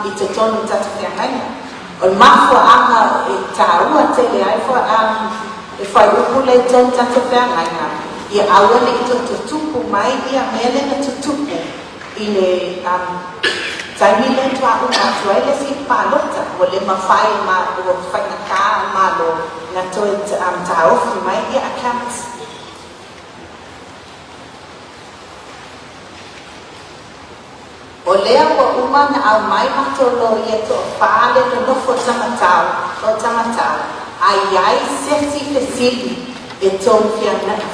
Speaker 17: i totonu o tatou feagaiga. O le mafuaaga e taua tele ai Le fuaiupu lea i tou tatou feagaiga, ia aua ne i toe tutupu mai ia mea lea na tutupu i le taimi lea faatoa uma atu ai le isi palota, ua le mafai ma ua faigata le Malo na toe taofi mai ia accounts. O lea ua uma na aumai matou loia toafā le nonofo tamatau toatamatau a iai sesi fesili e tou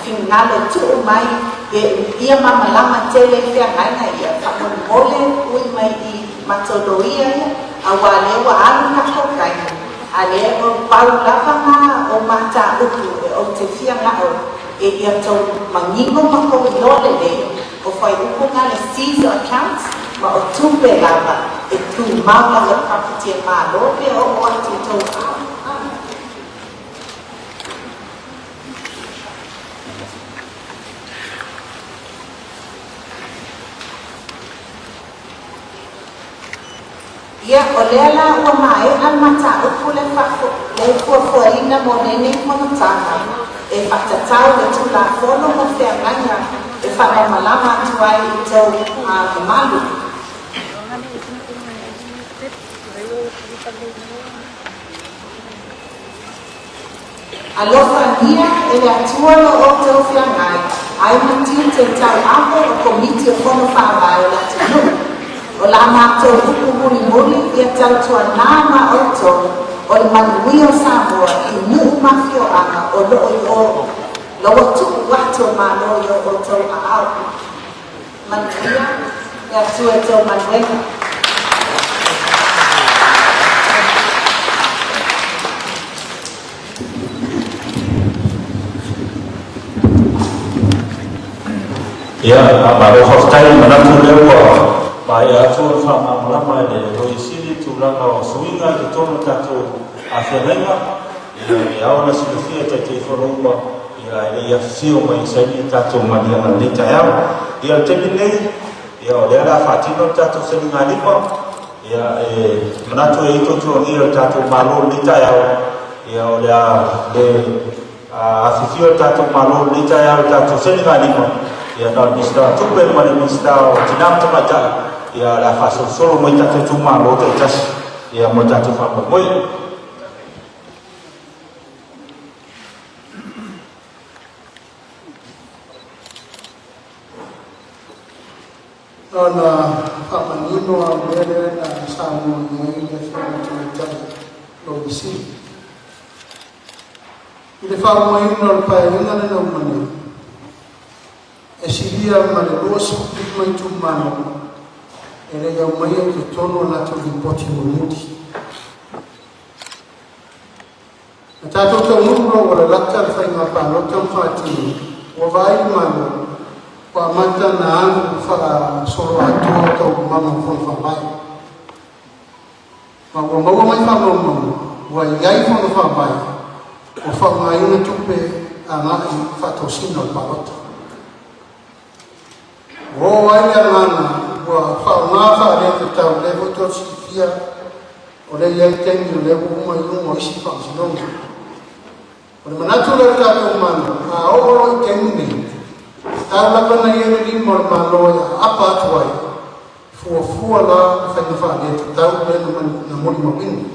Speaker 17: finagalo tuu mai e ia mamalama tele feagaiga ia faamolemole ui mai i matou loia ia auā lea ua alu tatou taimi a lea o pau lava na o mataupu e ou te fiagao e ia tou manino ma tou iloa lelei O fuaiupu na le seize accounts ma o tupe lava e tumau lava le property a Malo pe oo atu i tou aao. Ia, o lea la ua maea le mataupu le le fuafuaina mo lenei fonotaga e faatatau le Tulafono mo Feagaiga e faamalamalama atu ai i tou mamalu. Alofagia e le Atua lo outou feagai ai ma tiute tauave o Komiti o Fono Faavae o le atunuu. O la matou upu mulimuli ia tautuanā ma outou o le manuia o Samoa i nuu ma afioaga o loo i o loa tuu atu o Malo i o outou aao. Manuia le Atua i tou galuega.
Speaker 18: Ia, malo faafetai, manatu lea ua maea atu ona faamalamalama e le Loia Sili tulaga o suiga i totonu o tatou feagaiga. Ia, e ao ona silafia e Taitaifono uma, ia, e le i afifio mai e saini le tatou maliaga i lenei taeao. Ia, o le taimi lenei, ia, o lea o le a faatino le tatou saligalima. Ia, e manatu e i ai tuatuagia o le tatou Malo i lenei taeao, ia, o le a le afifio le tatou Malo i lenei taeao i le tatou saligalima, ia, na o le Minisita o Tupe ma le Minisita o Tina ma Tamaitai, ia, o le a faasolosolo mai tatou itumalo taitasi, ia, mo le tatou faamoemoe.
Speaker 19: Ona faamanino a mea lea na saunoa i ai le Afioga Tamaitai Loia Sili. I le faaumaina o le Paeaiga lena uma nei, e silia ma le 25 itumalo e le i aumaia i totonu o latou lipoti mulimuli. Na tatou taunuu loa ua lalata le faiga palota ma faatino, ua vaai le Malo, ua amata ona alu faasoloatoa taualumaga o Fono Faavae. Ma ua maua mai faamaumauga, ua i ai Fono Faavae ua faaaogaina tupe agai i faatosina o le palota. Ua oo ai le agaga ua faaaoga faaletatau lea foi tou te silafia o lea e i ai taimi o lea ua uma i luga o isi faamasinoga. O le manatu lea o le tatou Malo, a oo loa i taimi nei, tau lava na i ai le lima o le Malo e aapa atu ai, fuafua la le faiga faaletatau lea na molimauina.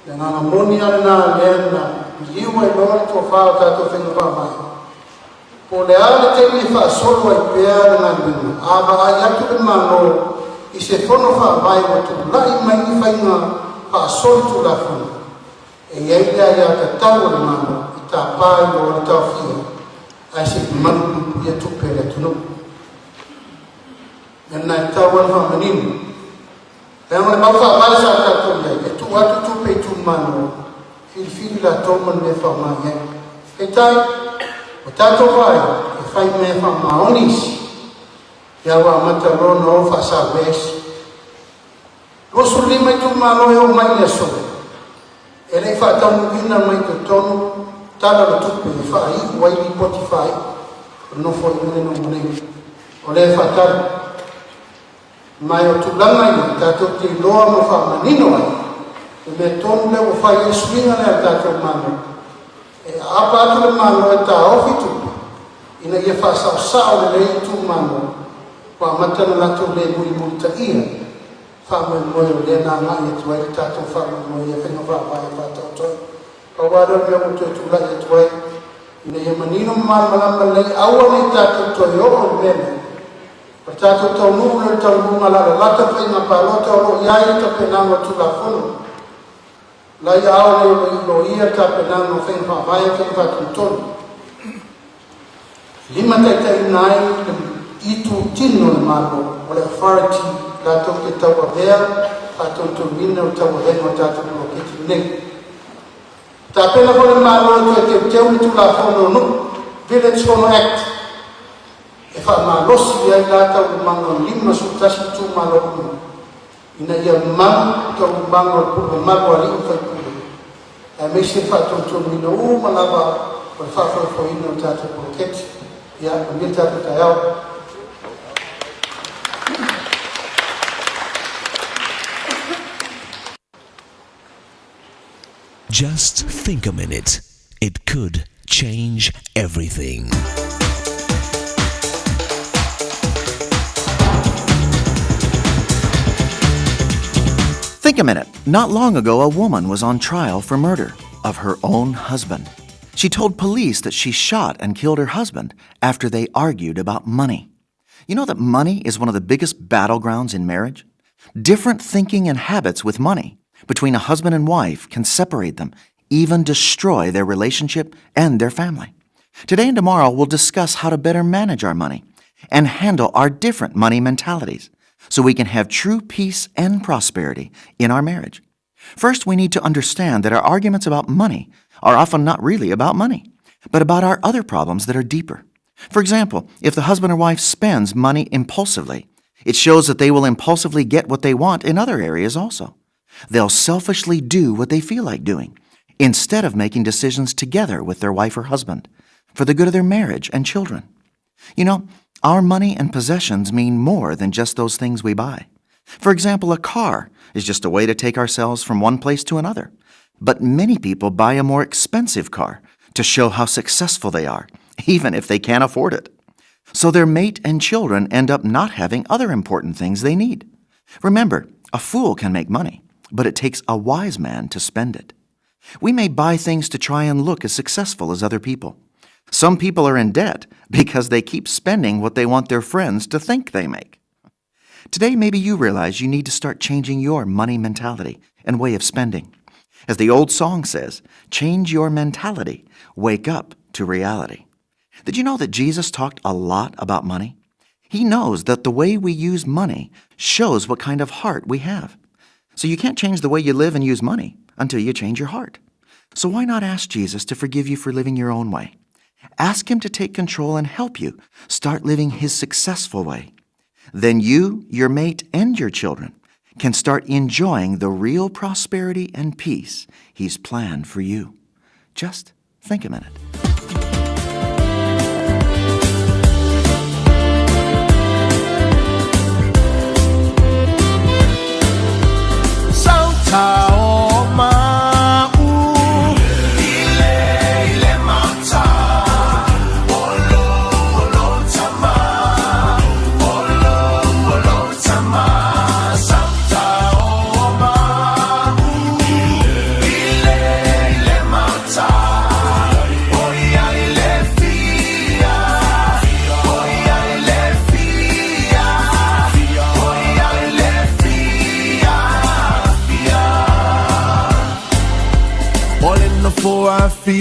Speaker 19: Le agaga moni lava lena lea na liliu ai loa le tofa o tatou faiga faavae. Po o le a le taimi e faasolo ai pea le galuega, a vaai atu le Malo i se fono faavae ua tulai mai ni faiga faasolitulafono, e i ai le aiatatau a le Malo e tapa ai loa le taofia ae se i malupuipuia tupe a le atunuu. Lena e tatau ona faamanino. Leaga o le mau faavae sa tatou i ai, e tuu atu tupe i itumalo, filifili latou ma le mea e faaaoga i ai. Peitai, ua tatou vaai, e fai mea faamaoni isi, ia ua amata loa ona o faasavea isi. 25 itumalo e oo mai i le aso, e le i faataunuuina mai totonu Tala o le Tupe e faaiu ai lipoti faaiu o le Nofoaiga lena ua nei. O lea e faatali. Ma o tulaga ia tatou te iloa ma faamanino ai le mea tonu lea ua fai ai le suiga lea a le tatou Malo. E aapa atu le Malo e taofi tupe ina ia faasaosao lelei itumalo ua amata ona latou le mulimulitaia faamoemoe o lea na agai atu ai le tatou faamoemoe ia faiga faavae faataoto ai. Pau lava lea o le mea ua ou toe tulai atu ai ina ia manino ma malamalama lelei aua ne i tatou toe oo i le mea lea. O le tatou taunuu lea i le taunuuga lalalata faiga palota o lo o i ai le tapenaga o le Tulafono la i aao nei o loia le tapenaga o faiga faavae ma faiga faatonutonu. E limataitaiina ai le itutino o le Malo o le Authority latou te tauavea faatonutonuina o le tauavega o le tatou poloketi lenei. Tapena foi le Malo e toe teuteu le Tulafono o Nuu, Village Fono Act, e faamalosi ai la taualumaga o 51 itumalo uma ina ia malu taualumaga o le pule mamalu a alii ma faipule, aemaise le faatonutonuina uma lava o le faafoefoeina o le tatou poloketi. Ia manuia le tatou taeao.
Speaker 20: Just think a minute. It could change everything.
Speaker 21: Think a minute. Not long ago, a woman was on trial for murder of her own husband. She told police that she shot and killed her husband after they argued about money. You know that money is one of the biggest battlegrounds in marriage? Different thinking and habits with money between a husband and wife can separate them, even destroy their relationship and their family. Today and tomorrow, we'll discuss how to better manage our money and handle our different money mentalities so we can have true peace and prosperity in our marriage. First, we need to understand that our arguments about money are often not really about money, but about our other problems that are deeper. For example, if the husband or wife spends money impulsively, it shows that they will impulsively get what they want in other areas also. They'll selfishly do what they feel like doing instead of making decisions together with their wife or husband for the good of their marriage and children. You know, our money and possessions mean more than just those things we buy. For example, a car is just a way to take ourselves from one place to another. But many people buy a more expensive car to show how successful they are, even if they can't afford it. So their mate and children end up not having other important things they need. Remember, a fool can make money, but it takes a wise man to spend it. We may buy things to try and look as successful as other people. Some people are in debt because they keep spending what they want their friends to think they make. Today, maybe you realize you need to start changing your money mentality and way of spending. As the old song says, change your mentality, wake up to reality. Did you know that Jesus talked a lot about money? He knows that the way we use money shows what kind of heart we have. So you can't change the way you live and use money until you change your heart. So why not ask Jesus to forgive you for living your own way? Ask Him to take control and help you start living His successful way. Then you, your mate, and your children can start enjoying the real prosperity and peace He's planned for you. Just think a minute.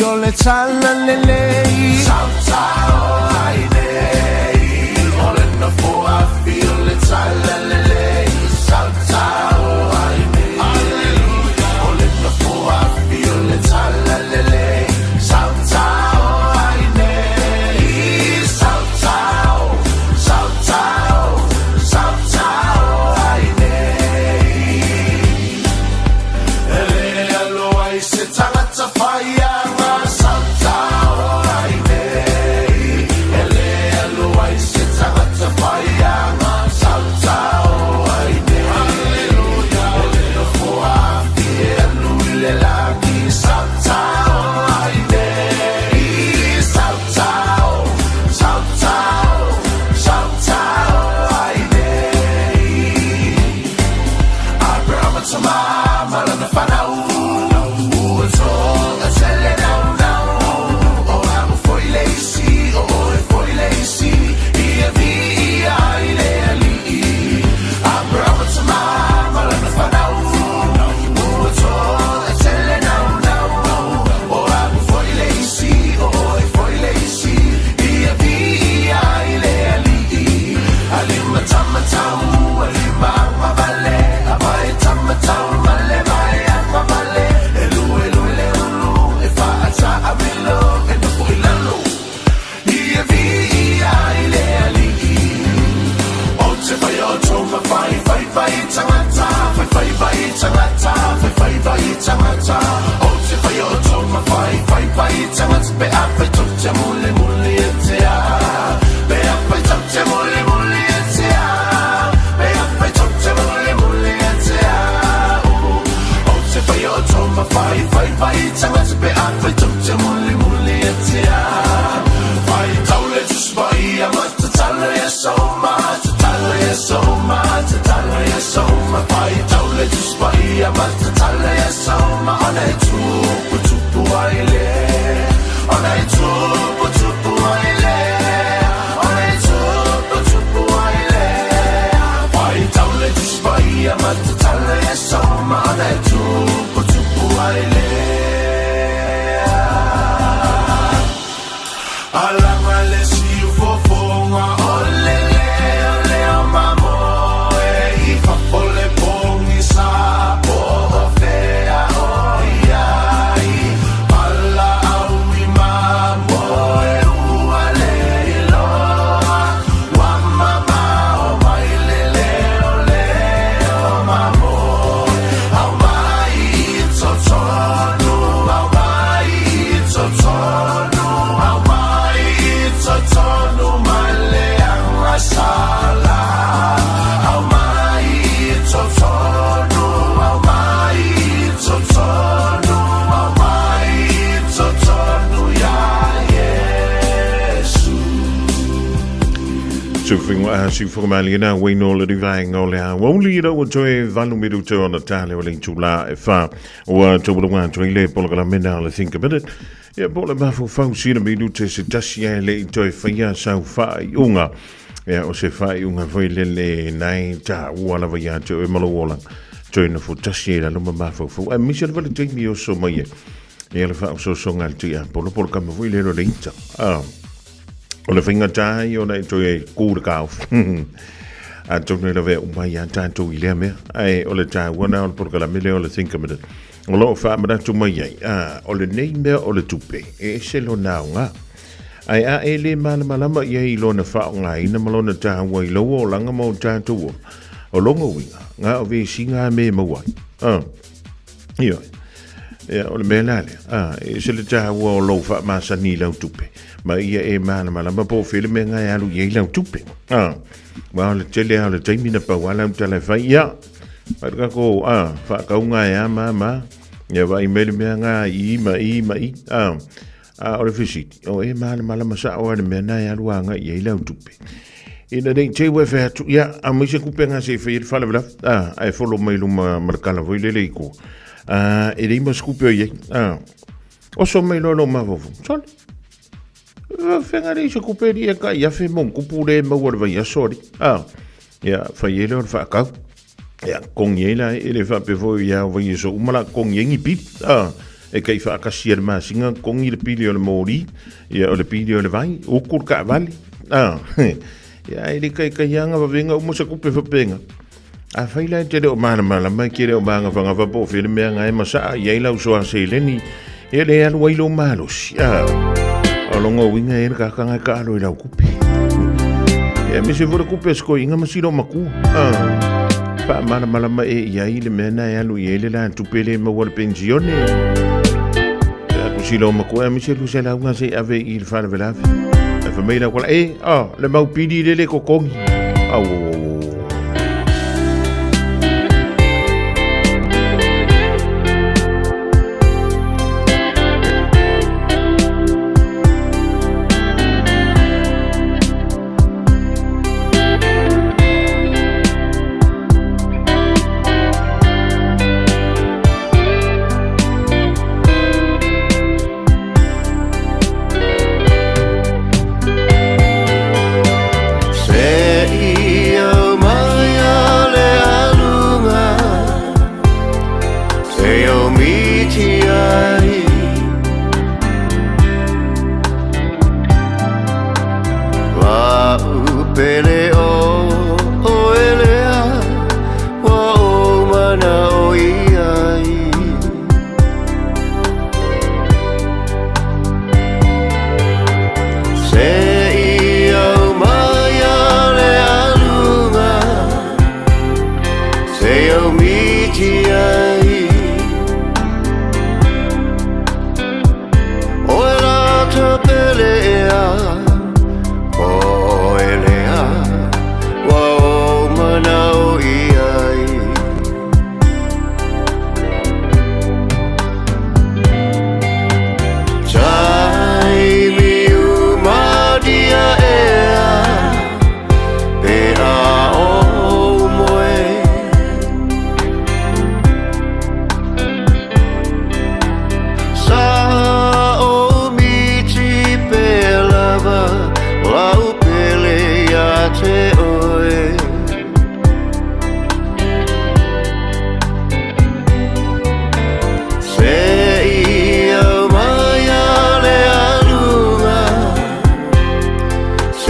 Speaker 3: O le talalelei Sautao ai nei O le nofo afi o le talalelei Sautao ai nei Hallelujah O le nofo afi o le talalelei Sautao ai nei Sautao, sautao, sautao ai nei E le alo ai se tagata faiaga Sautao ai nei o tonga Fai fai fai tangata Fai fai fai tangata Fai fai fai tangata O te fai o tonga Fai fai fai tangata Pe a fai tau te mule mule e te a Pe a fai tau te mule mule e te a Pe a fai tau te mule mule e te a O te fai o tonga Fai fai fai tangata Pe a fai tau te mule mule e te a Fai tau le tuspai a matatala e soma Tatala e soma Tatala e soma Fai tau le tuspai a matatala e soma Ona e tupu tupu ai le Ona e tupu tupu ai le Ona e tupu tupu ai le Fai tau le tuspai a matatala e soma Ona e tupu tupu ai le Alanga le siu fofonga o le leo leo mamoe I fafo le pongi sa po o fea o iai Pala au i mamoe ua le iloa Wa mamao mai le leo leo mamoe Au mai i totonu, au mai i totonu Au mai i totonu mai le anga sala Au mai i totonu, au mai i totonu Au mai i totonu ia Iesu
Speaker 5: Siufogamali na waino le rivaenga o le aoauli i lau toe 8 minuta ona tale o le itulā e 4 ua taualaga atu ai le polokalameina o le Think a Minute. Ia po o le mafaufau sina minute se tasi ae le i toe faia sau faaiuga. Ia o se faaiuga foi lele nai taua lava ia te oe ma lou olaga. Toe nofo tasi ai lalo ma mafaufau. Aemaise lava le taimi e oso mai ai. Ia le faaosoosoga a le tiapolo po o le kama foi lele o le ita. Ah. O le faigata ai ona e toe kū le kāofi. Atonu e lavea uma ai a tātou i lea mea. Ae o le tāua na o le polokalame lea o le Think a Minute. O lo o faamanatu mai ai, a, o lenei mea o le tupe, e ese lona aoga. Ae a e le malamalama i ai i lona faaaogaina ma lona tāua i lou olaga ma o tātou ola, o lona uiga, na o vesiga a me maua ai. A. Ioe. Ia, o le mea la lea, a, e ese le tāua o lou faamasani i lau tupe, ma ia e malamalama po o fea le mea nga e alu i ai lau tupe. A, aua o le tele lava o le taimi na pau lava lau tala e fai, ia, fai le tatou, a, faatauga e a ma a ma a, ia vaai mai le mea nga i i ma i ma i, a, a o le fesili, o e malamalama sao lava i le mea na e alu agai i ai lau tupe. Ina nei te ua e fai atu, ia, aumai se kupe nga se i fai ai le faalavelave, a, ae folo mai luma ma le kala foi lele i tua. A, e leai ma se kupe o i ai, a, oso mai loa lou mafaufau, sole, fega leai se kupe alii e kai afe ma kupu le maua le vaiaso alii, a, ia, fai ai lea o le faatau. Ia, kongi ai la, e le faapea foi ia o vaiaso uma la kongi ai ni pili, a, e kai faatasi e le masina kongi le pili o le moli, ia o le pili o le vai, uku le kaavale, a, ia e le kaikaiaga vavenga uma se kupe faapena. Afai la e te le o malamalama e te le o magafagafa po o fea le mea na e masaa i ai lau soa seleni, ia le alu ai lou malosi. A, o lona uiga e le kakanga e kaalo i lau kupe. Ia aemaise foi le kupe a si toeaina ma si loomatua. A, faamalamalama e i ai le mea na e alu i ai le la tupe le maua le pensione. Ia ku si loomatua, aemaise lu se lauga se i ave i le faalavelave. Ae fai mai lau kola, e, oh, le mau pili le le totogi. Au, au, au, au.
Speaker 3: Se i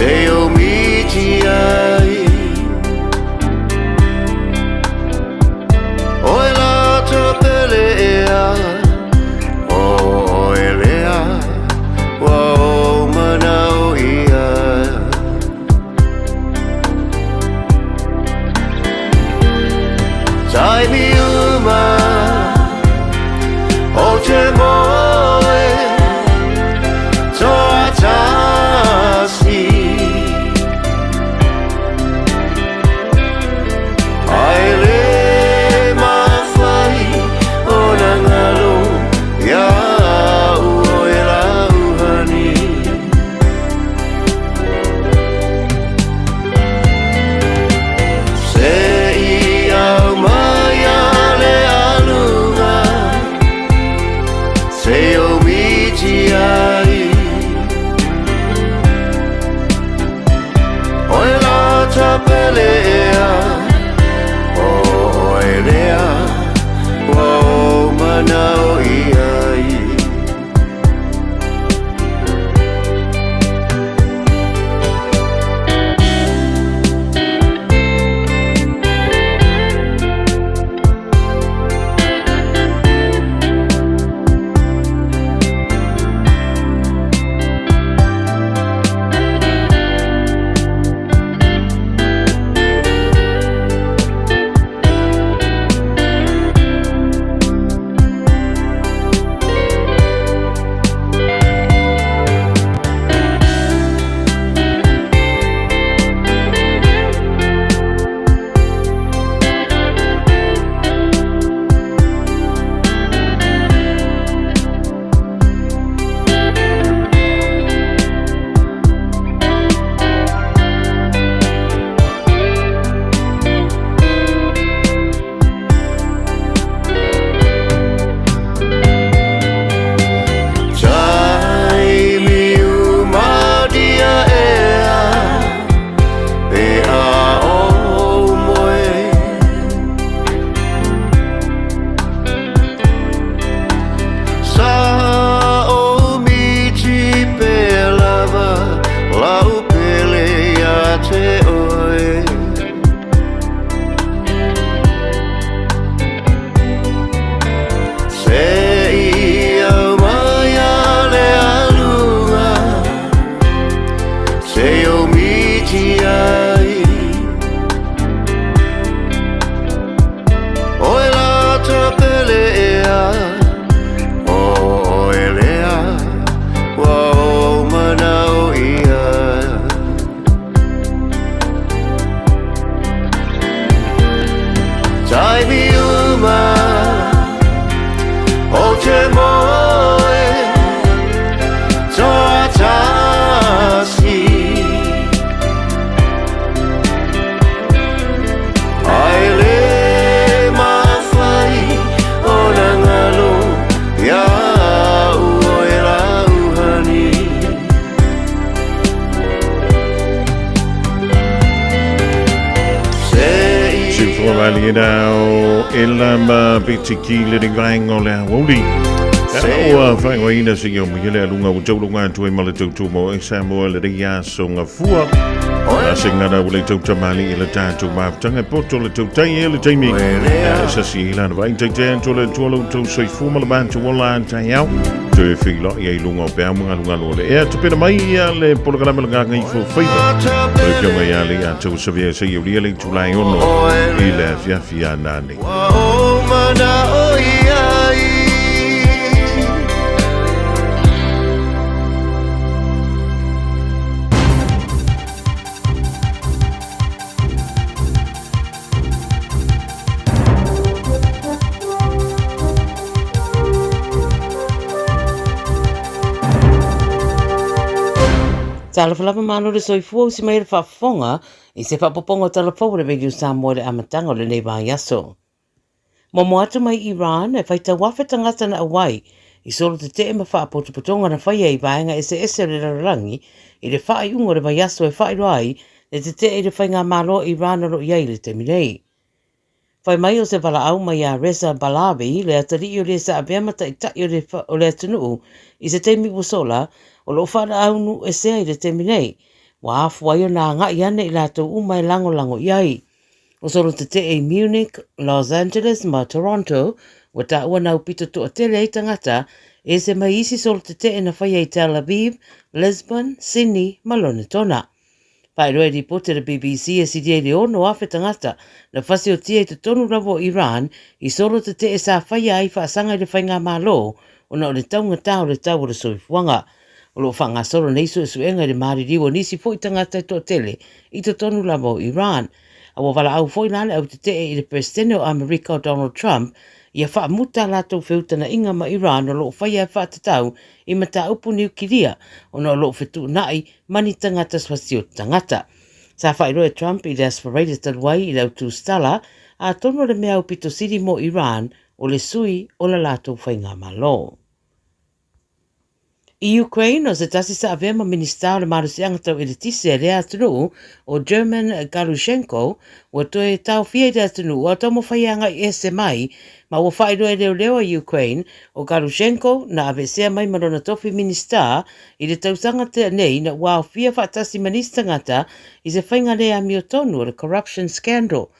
Speaker 3: Se o miti ai Oe la tapele ea O oe lea Ua o manao ia Taimi uma O te moe Toa tasi Ai le mafai o na ngalo Ia au oe lauhani Se i au mai a le alunga Se o miti ai Oe la tapele ea O oe lea Ua o manao iai Taimi uma dia ea Pe a o moe Sa o miti pe lava Lau pele ia te oe Se i au mai a le alunga Se o miti ai Oe la tapele ea O oe lea Ua o manao ia Taimi uma O te moe Toa tasi Ai le mafai o na ngalo Ia au oe lauhani
Speaker 5: Sifuavalienao e lama petiki le ringaenga o le aoauli. Ua whaingoina se iau mai le alunga ua taulunga atu ai ma le tautumo e Samoa le rei aso ngafua. A se ngana ua le tautamali i le tātou mafutanga e poto le tautai e le taimi. E sa si ila na vai taitai atu le tua lau tau soifua ma le mātu ola tai au. Toe whilo i ai lunga o pe au mga lunga lo le. Ea tupena mai ia le polokalame le ngā ngai fo whaiva. O le fionga ia le ia tau sawia se i ulia le tulai ono i le afiafi a nane.
Speaker 3: Ua o manao iai
Speaker 12: Talofa lava malo le soifua usi mai le faafofoga i se faapopoga o tala fou o le Radio Samoa i le amataga o lenei vaiaso. Momo atu mai Iran e faitau afe tagata na auai i solo tetee ma faapotopotoga na faia i vaega eseese o le lalolagi i le faaiuga o le vaiaso e faailoa ai le tetee i le faigamalo o Iran o loo i ai i le taimi nei. Fai mai o se valaau mai iā Reza Pahlavi, le atalii o le sa avea ma taitai o le, o le atunuu i se taimi ua sola, o loo faalaau nuuesea i le taimi nei. ua afua ai ona agai ane i latou uma e lagolago i ai. O solo tetee i Munich, Los Angeles ma Toronto, ua taua na aupito toatele ai tagata, e ese mai isi solo tetee na faia i Tel Aviv, Lisbon, Sydney ma Lonetona. Faailoa e ripoti a le BBC e silia i le 6,000 tagata na fasiotia i totonu lava o Iran i solo tetee sa faia ai faasaga i le faigamalo ona o le taugata o le tau o le soifuaga. O lo o faagasolo nei suesuega i le maliliu o nisi foi tagata e toatele i totonu lava o Iran. A ua valaau foi la le autetee i le Peresetene o Amerika o Donald Trump ia faamuta a latou feutana'iga ma Iran o lo o faia e faatatau i mataupu niukilia ona o lo o fetuunai ma ni tagata fasioti tagata. Sa faailoa e Trump i le Aso Faraile talu ai i le autusitala, atonu o le mea aupito sili mo Iran o le sui o la latou faigamalo. I Ukraine, o se tasi sa avea ma Minisita o le Malosiaga Tau Eletise a lea atunuu, o German Galushchenko, ua toe taofia i le atunuu a o taumafai e agai ese mai, ma ua faailoa e leoleo a Ukraine, o Galushchenko na aveesea mai ma lona tofi Minisita i le tausaga tea nei na ua aofia faatasi ma nisi tagata i se faiga le amiotonu o le corruption scandal.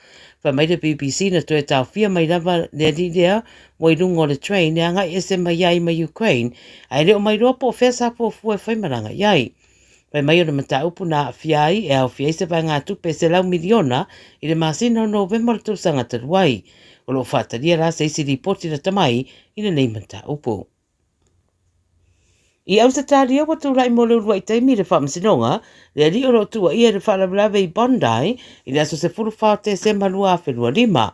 Speaker 12: Fai mai le BBC na toe taofia mai lava le alii lea ua i luga o le train e agai ese mai ai mai Ukraine, ae le o mailoa po o fea sa fuafua e faimalaga i ai. Fai mai o le mataupu na aafia ai e aofia ai se vaegatupe e 100 miliona i le masina o Novema o le tausaga talu ai. O lo o faatalia la se isi lipoti lata mai i lenei mataupu. I Ausetalia ua tulai mo le uluai taimi i le faamasinoga le alii o lo o tuuaia i le faalavelave i Bondi i le aso 14 o Tesema 2025.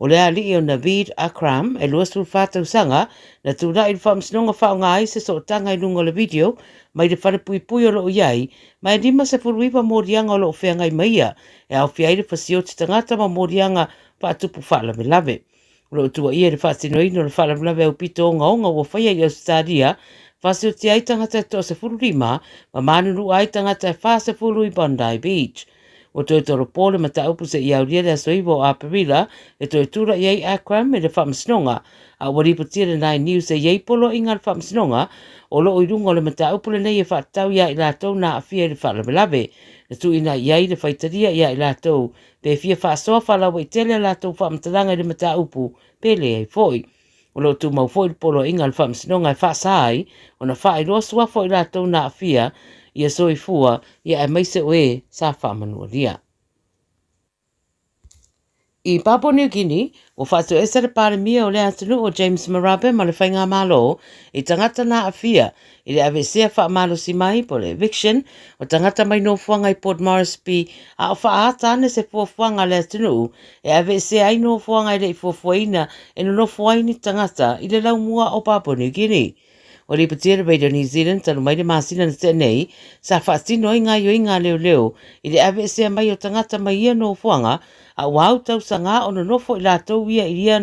Speaker 12: O le alii o Naveed Akram e 24 tausaga na tulai i le faamasinoga faaaoga ai se sootaga i luga o le video mai le falepuipui o lo o i ai ma e 59 moliaga o lo o feagai ma ia e aofia ai le fasioti tagata ma moliaga faatupu faalavelave. O lo o tuuaia i le faatinoina o le faalavelave aupito ogaoga ua faia i Ausetalia, fasiotia ai tagata e toa-15 ma manunua ai tagata e 40 i Bondi Beach. Ua toe tolopo le mataupu seia aulia le aso 9 o Aperila e toe tula'i ai Akram i le faamasinoga, a ua lipotia le Nine News e i ai poloaiga a le faamasinoga o lo o i luga o le mataupu lenei e faatatau iā i latou na aafia i le faalavelave. Na tuuina i ai le faitalia iā i latou Pe fia faasoa faalauaitele a latou faamatalaga i le mataupu, pe leai foi. O lo o tumau foi le poloaiga a le Faamasinoga e faasa ai ona faailoa suafa o i latou na aafia ia soifua ia aemaise o e sa faamanualia. I Papua New Guinea, ua faatoesa le Palemia o lea atunuu o James Marape ma le Faigamalo i tagata na aafia i le aveesea faamalosi mai, po o le eviction, o tagata mai nofoaga i Port Moresby a o faaata ane se fuafuaga a le atunuu e aveesea ai nofoaga e le i fuafuaina e nonofo ai ni tagata i le laumua o Papua New Guinea. Ua lipotia le Radio New Zealand talu mai le masina na tea nei, sa faatino ai gaoioiga a leoleo i le aveesea mai o tagata mai ia nofoaga, a ua au tausaga o nonofo i latou ia i ia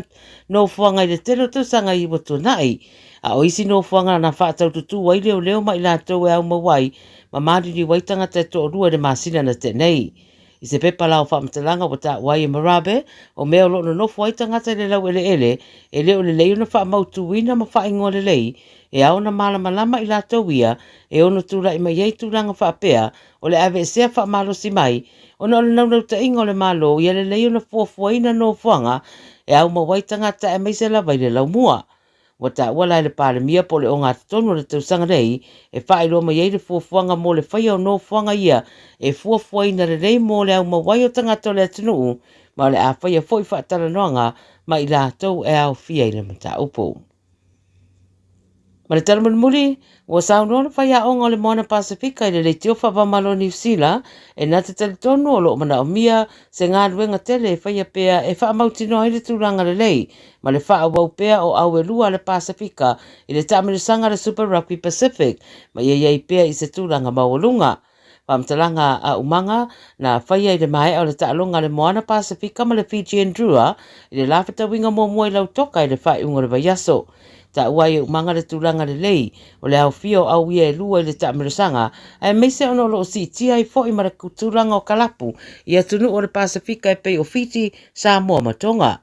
Speaker 12: nofoaga i le tele o tausaga i ua tuanai. A o isi nofoaga na faataututū ai leoleo ma i latou e aumau ai ma maliliu ai tagata e toalua i le masina na tea nei. I se pepa la o faamatalaga ua taua ai e Marabe, o mea o lo o nonofo ai tagata i le laueleele, e le o lelei ona faamautuina ma faaigoa lelei, e ao ona malamalama i latou ia e ono tulai mai ai tulaga faapea o le aveesea faamalosi mai ona o le naunautaiga o le Malo ia lelei ona fuafuaina nofoaga e aumau ai tagata aemaise lava i le laumua. Ua taua la e le Palemia po o le ogatotonu o le tausaga nei e faailoa mai ai le fuafuaga mo le faia o nofoaga ia e fuafuaina lelei mo le aumau ai o tagata o le atunuu ma o le a faia foi faatalanoaga ma i latou e aofia i le mataupu. Ma le tala mulimuli, ua saunoa le faiaoga o le Moana Pasefika i le leitio faavamalo Niu Sila e na te talitonu o lo o manaomia se galuega tele e faia pea e faamautinoa ai le tulaga lelei ma le faaauau pea o au e lua a le Pasefika i le taamilosaga a le Super Rugby Pacific ma ia i ai pea i se tulaga maualuga. Faamatalaga a Umaga na faia i le maea o le taaloga a le Moana Pasefika ma le Fijian Drua i le la fetauiga muamua i Lautoka i le faaiuga o le vaiaso. Taua ai e Umaga le tulaga lelei o le aofia o au ia e lua i le taamilosaga aemaise ona o lo o siitia ai foi ma le tulaga o kalapu i atunuu o le Pasefika e pei o Fiti, Samoa ma Tonga.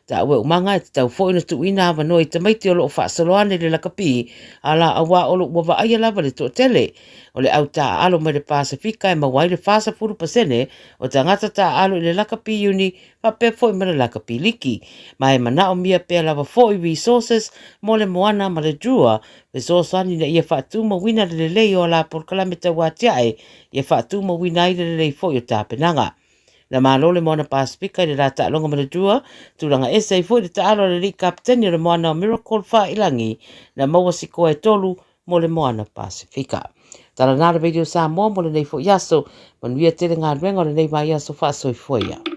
Speaker 12: Taua e umaga e tatau foi ona tuuina avanoa i tamaiti o lo o faasolo ane i le lakapi ala auā o lo ua vaaia lava le toatele o le au taaalo mai le Pasefika e maua ai le 40% o tagata taaalo i le lakapi uni faapea foi ma le lakapi liki. Ma e manaomia pea lava foi resources mo le moana ma le drua fesoasoani ina ia faatumauina le lelei o ala polokalame tauatiae ia faatumauina ai le lelei foi o tapenaga. Na malo le Moana Pasefika i le la taaloga ma le Drua, tulaga ese ai foi le taalo a le alii kapeteni o le Moana o Miracle Faailagi, na maua sikoa e tolu mo le Moana Pasefika. Tala na le Radio Samoa mo lenei foi aso, manuia tele galuega o lenei vaiaso faasoifua ia.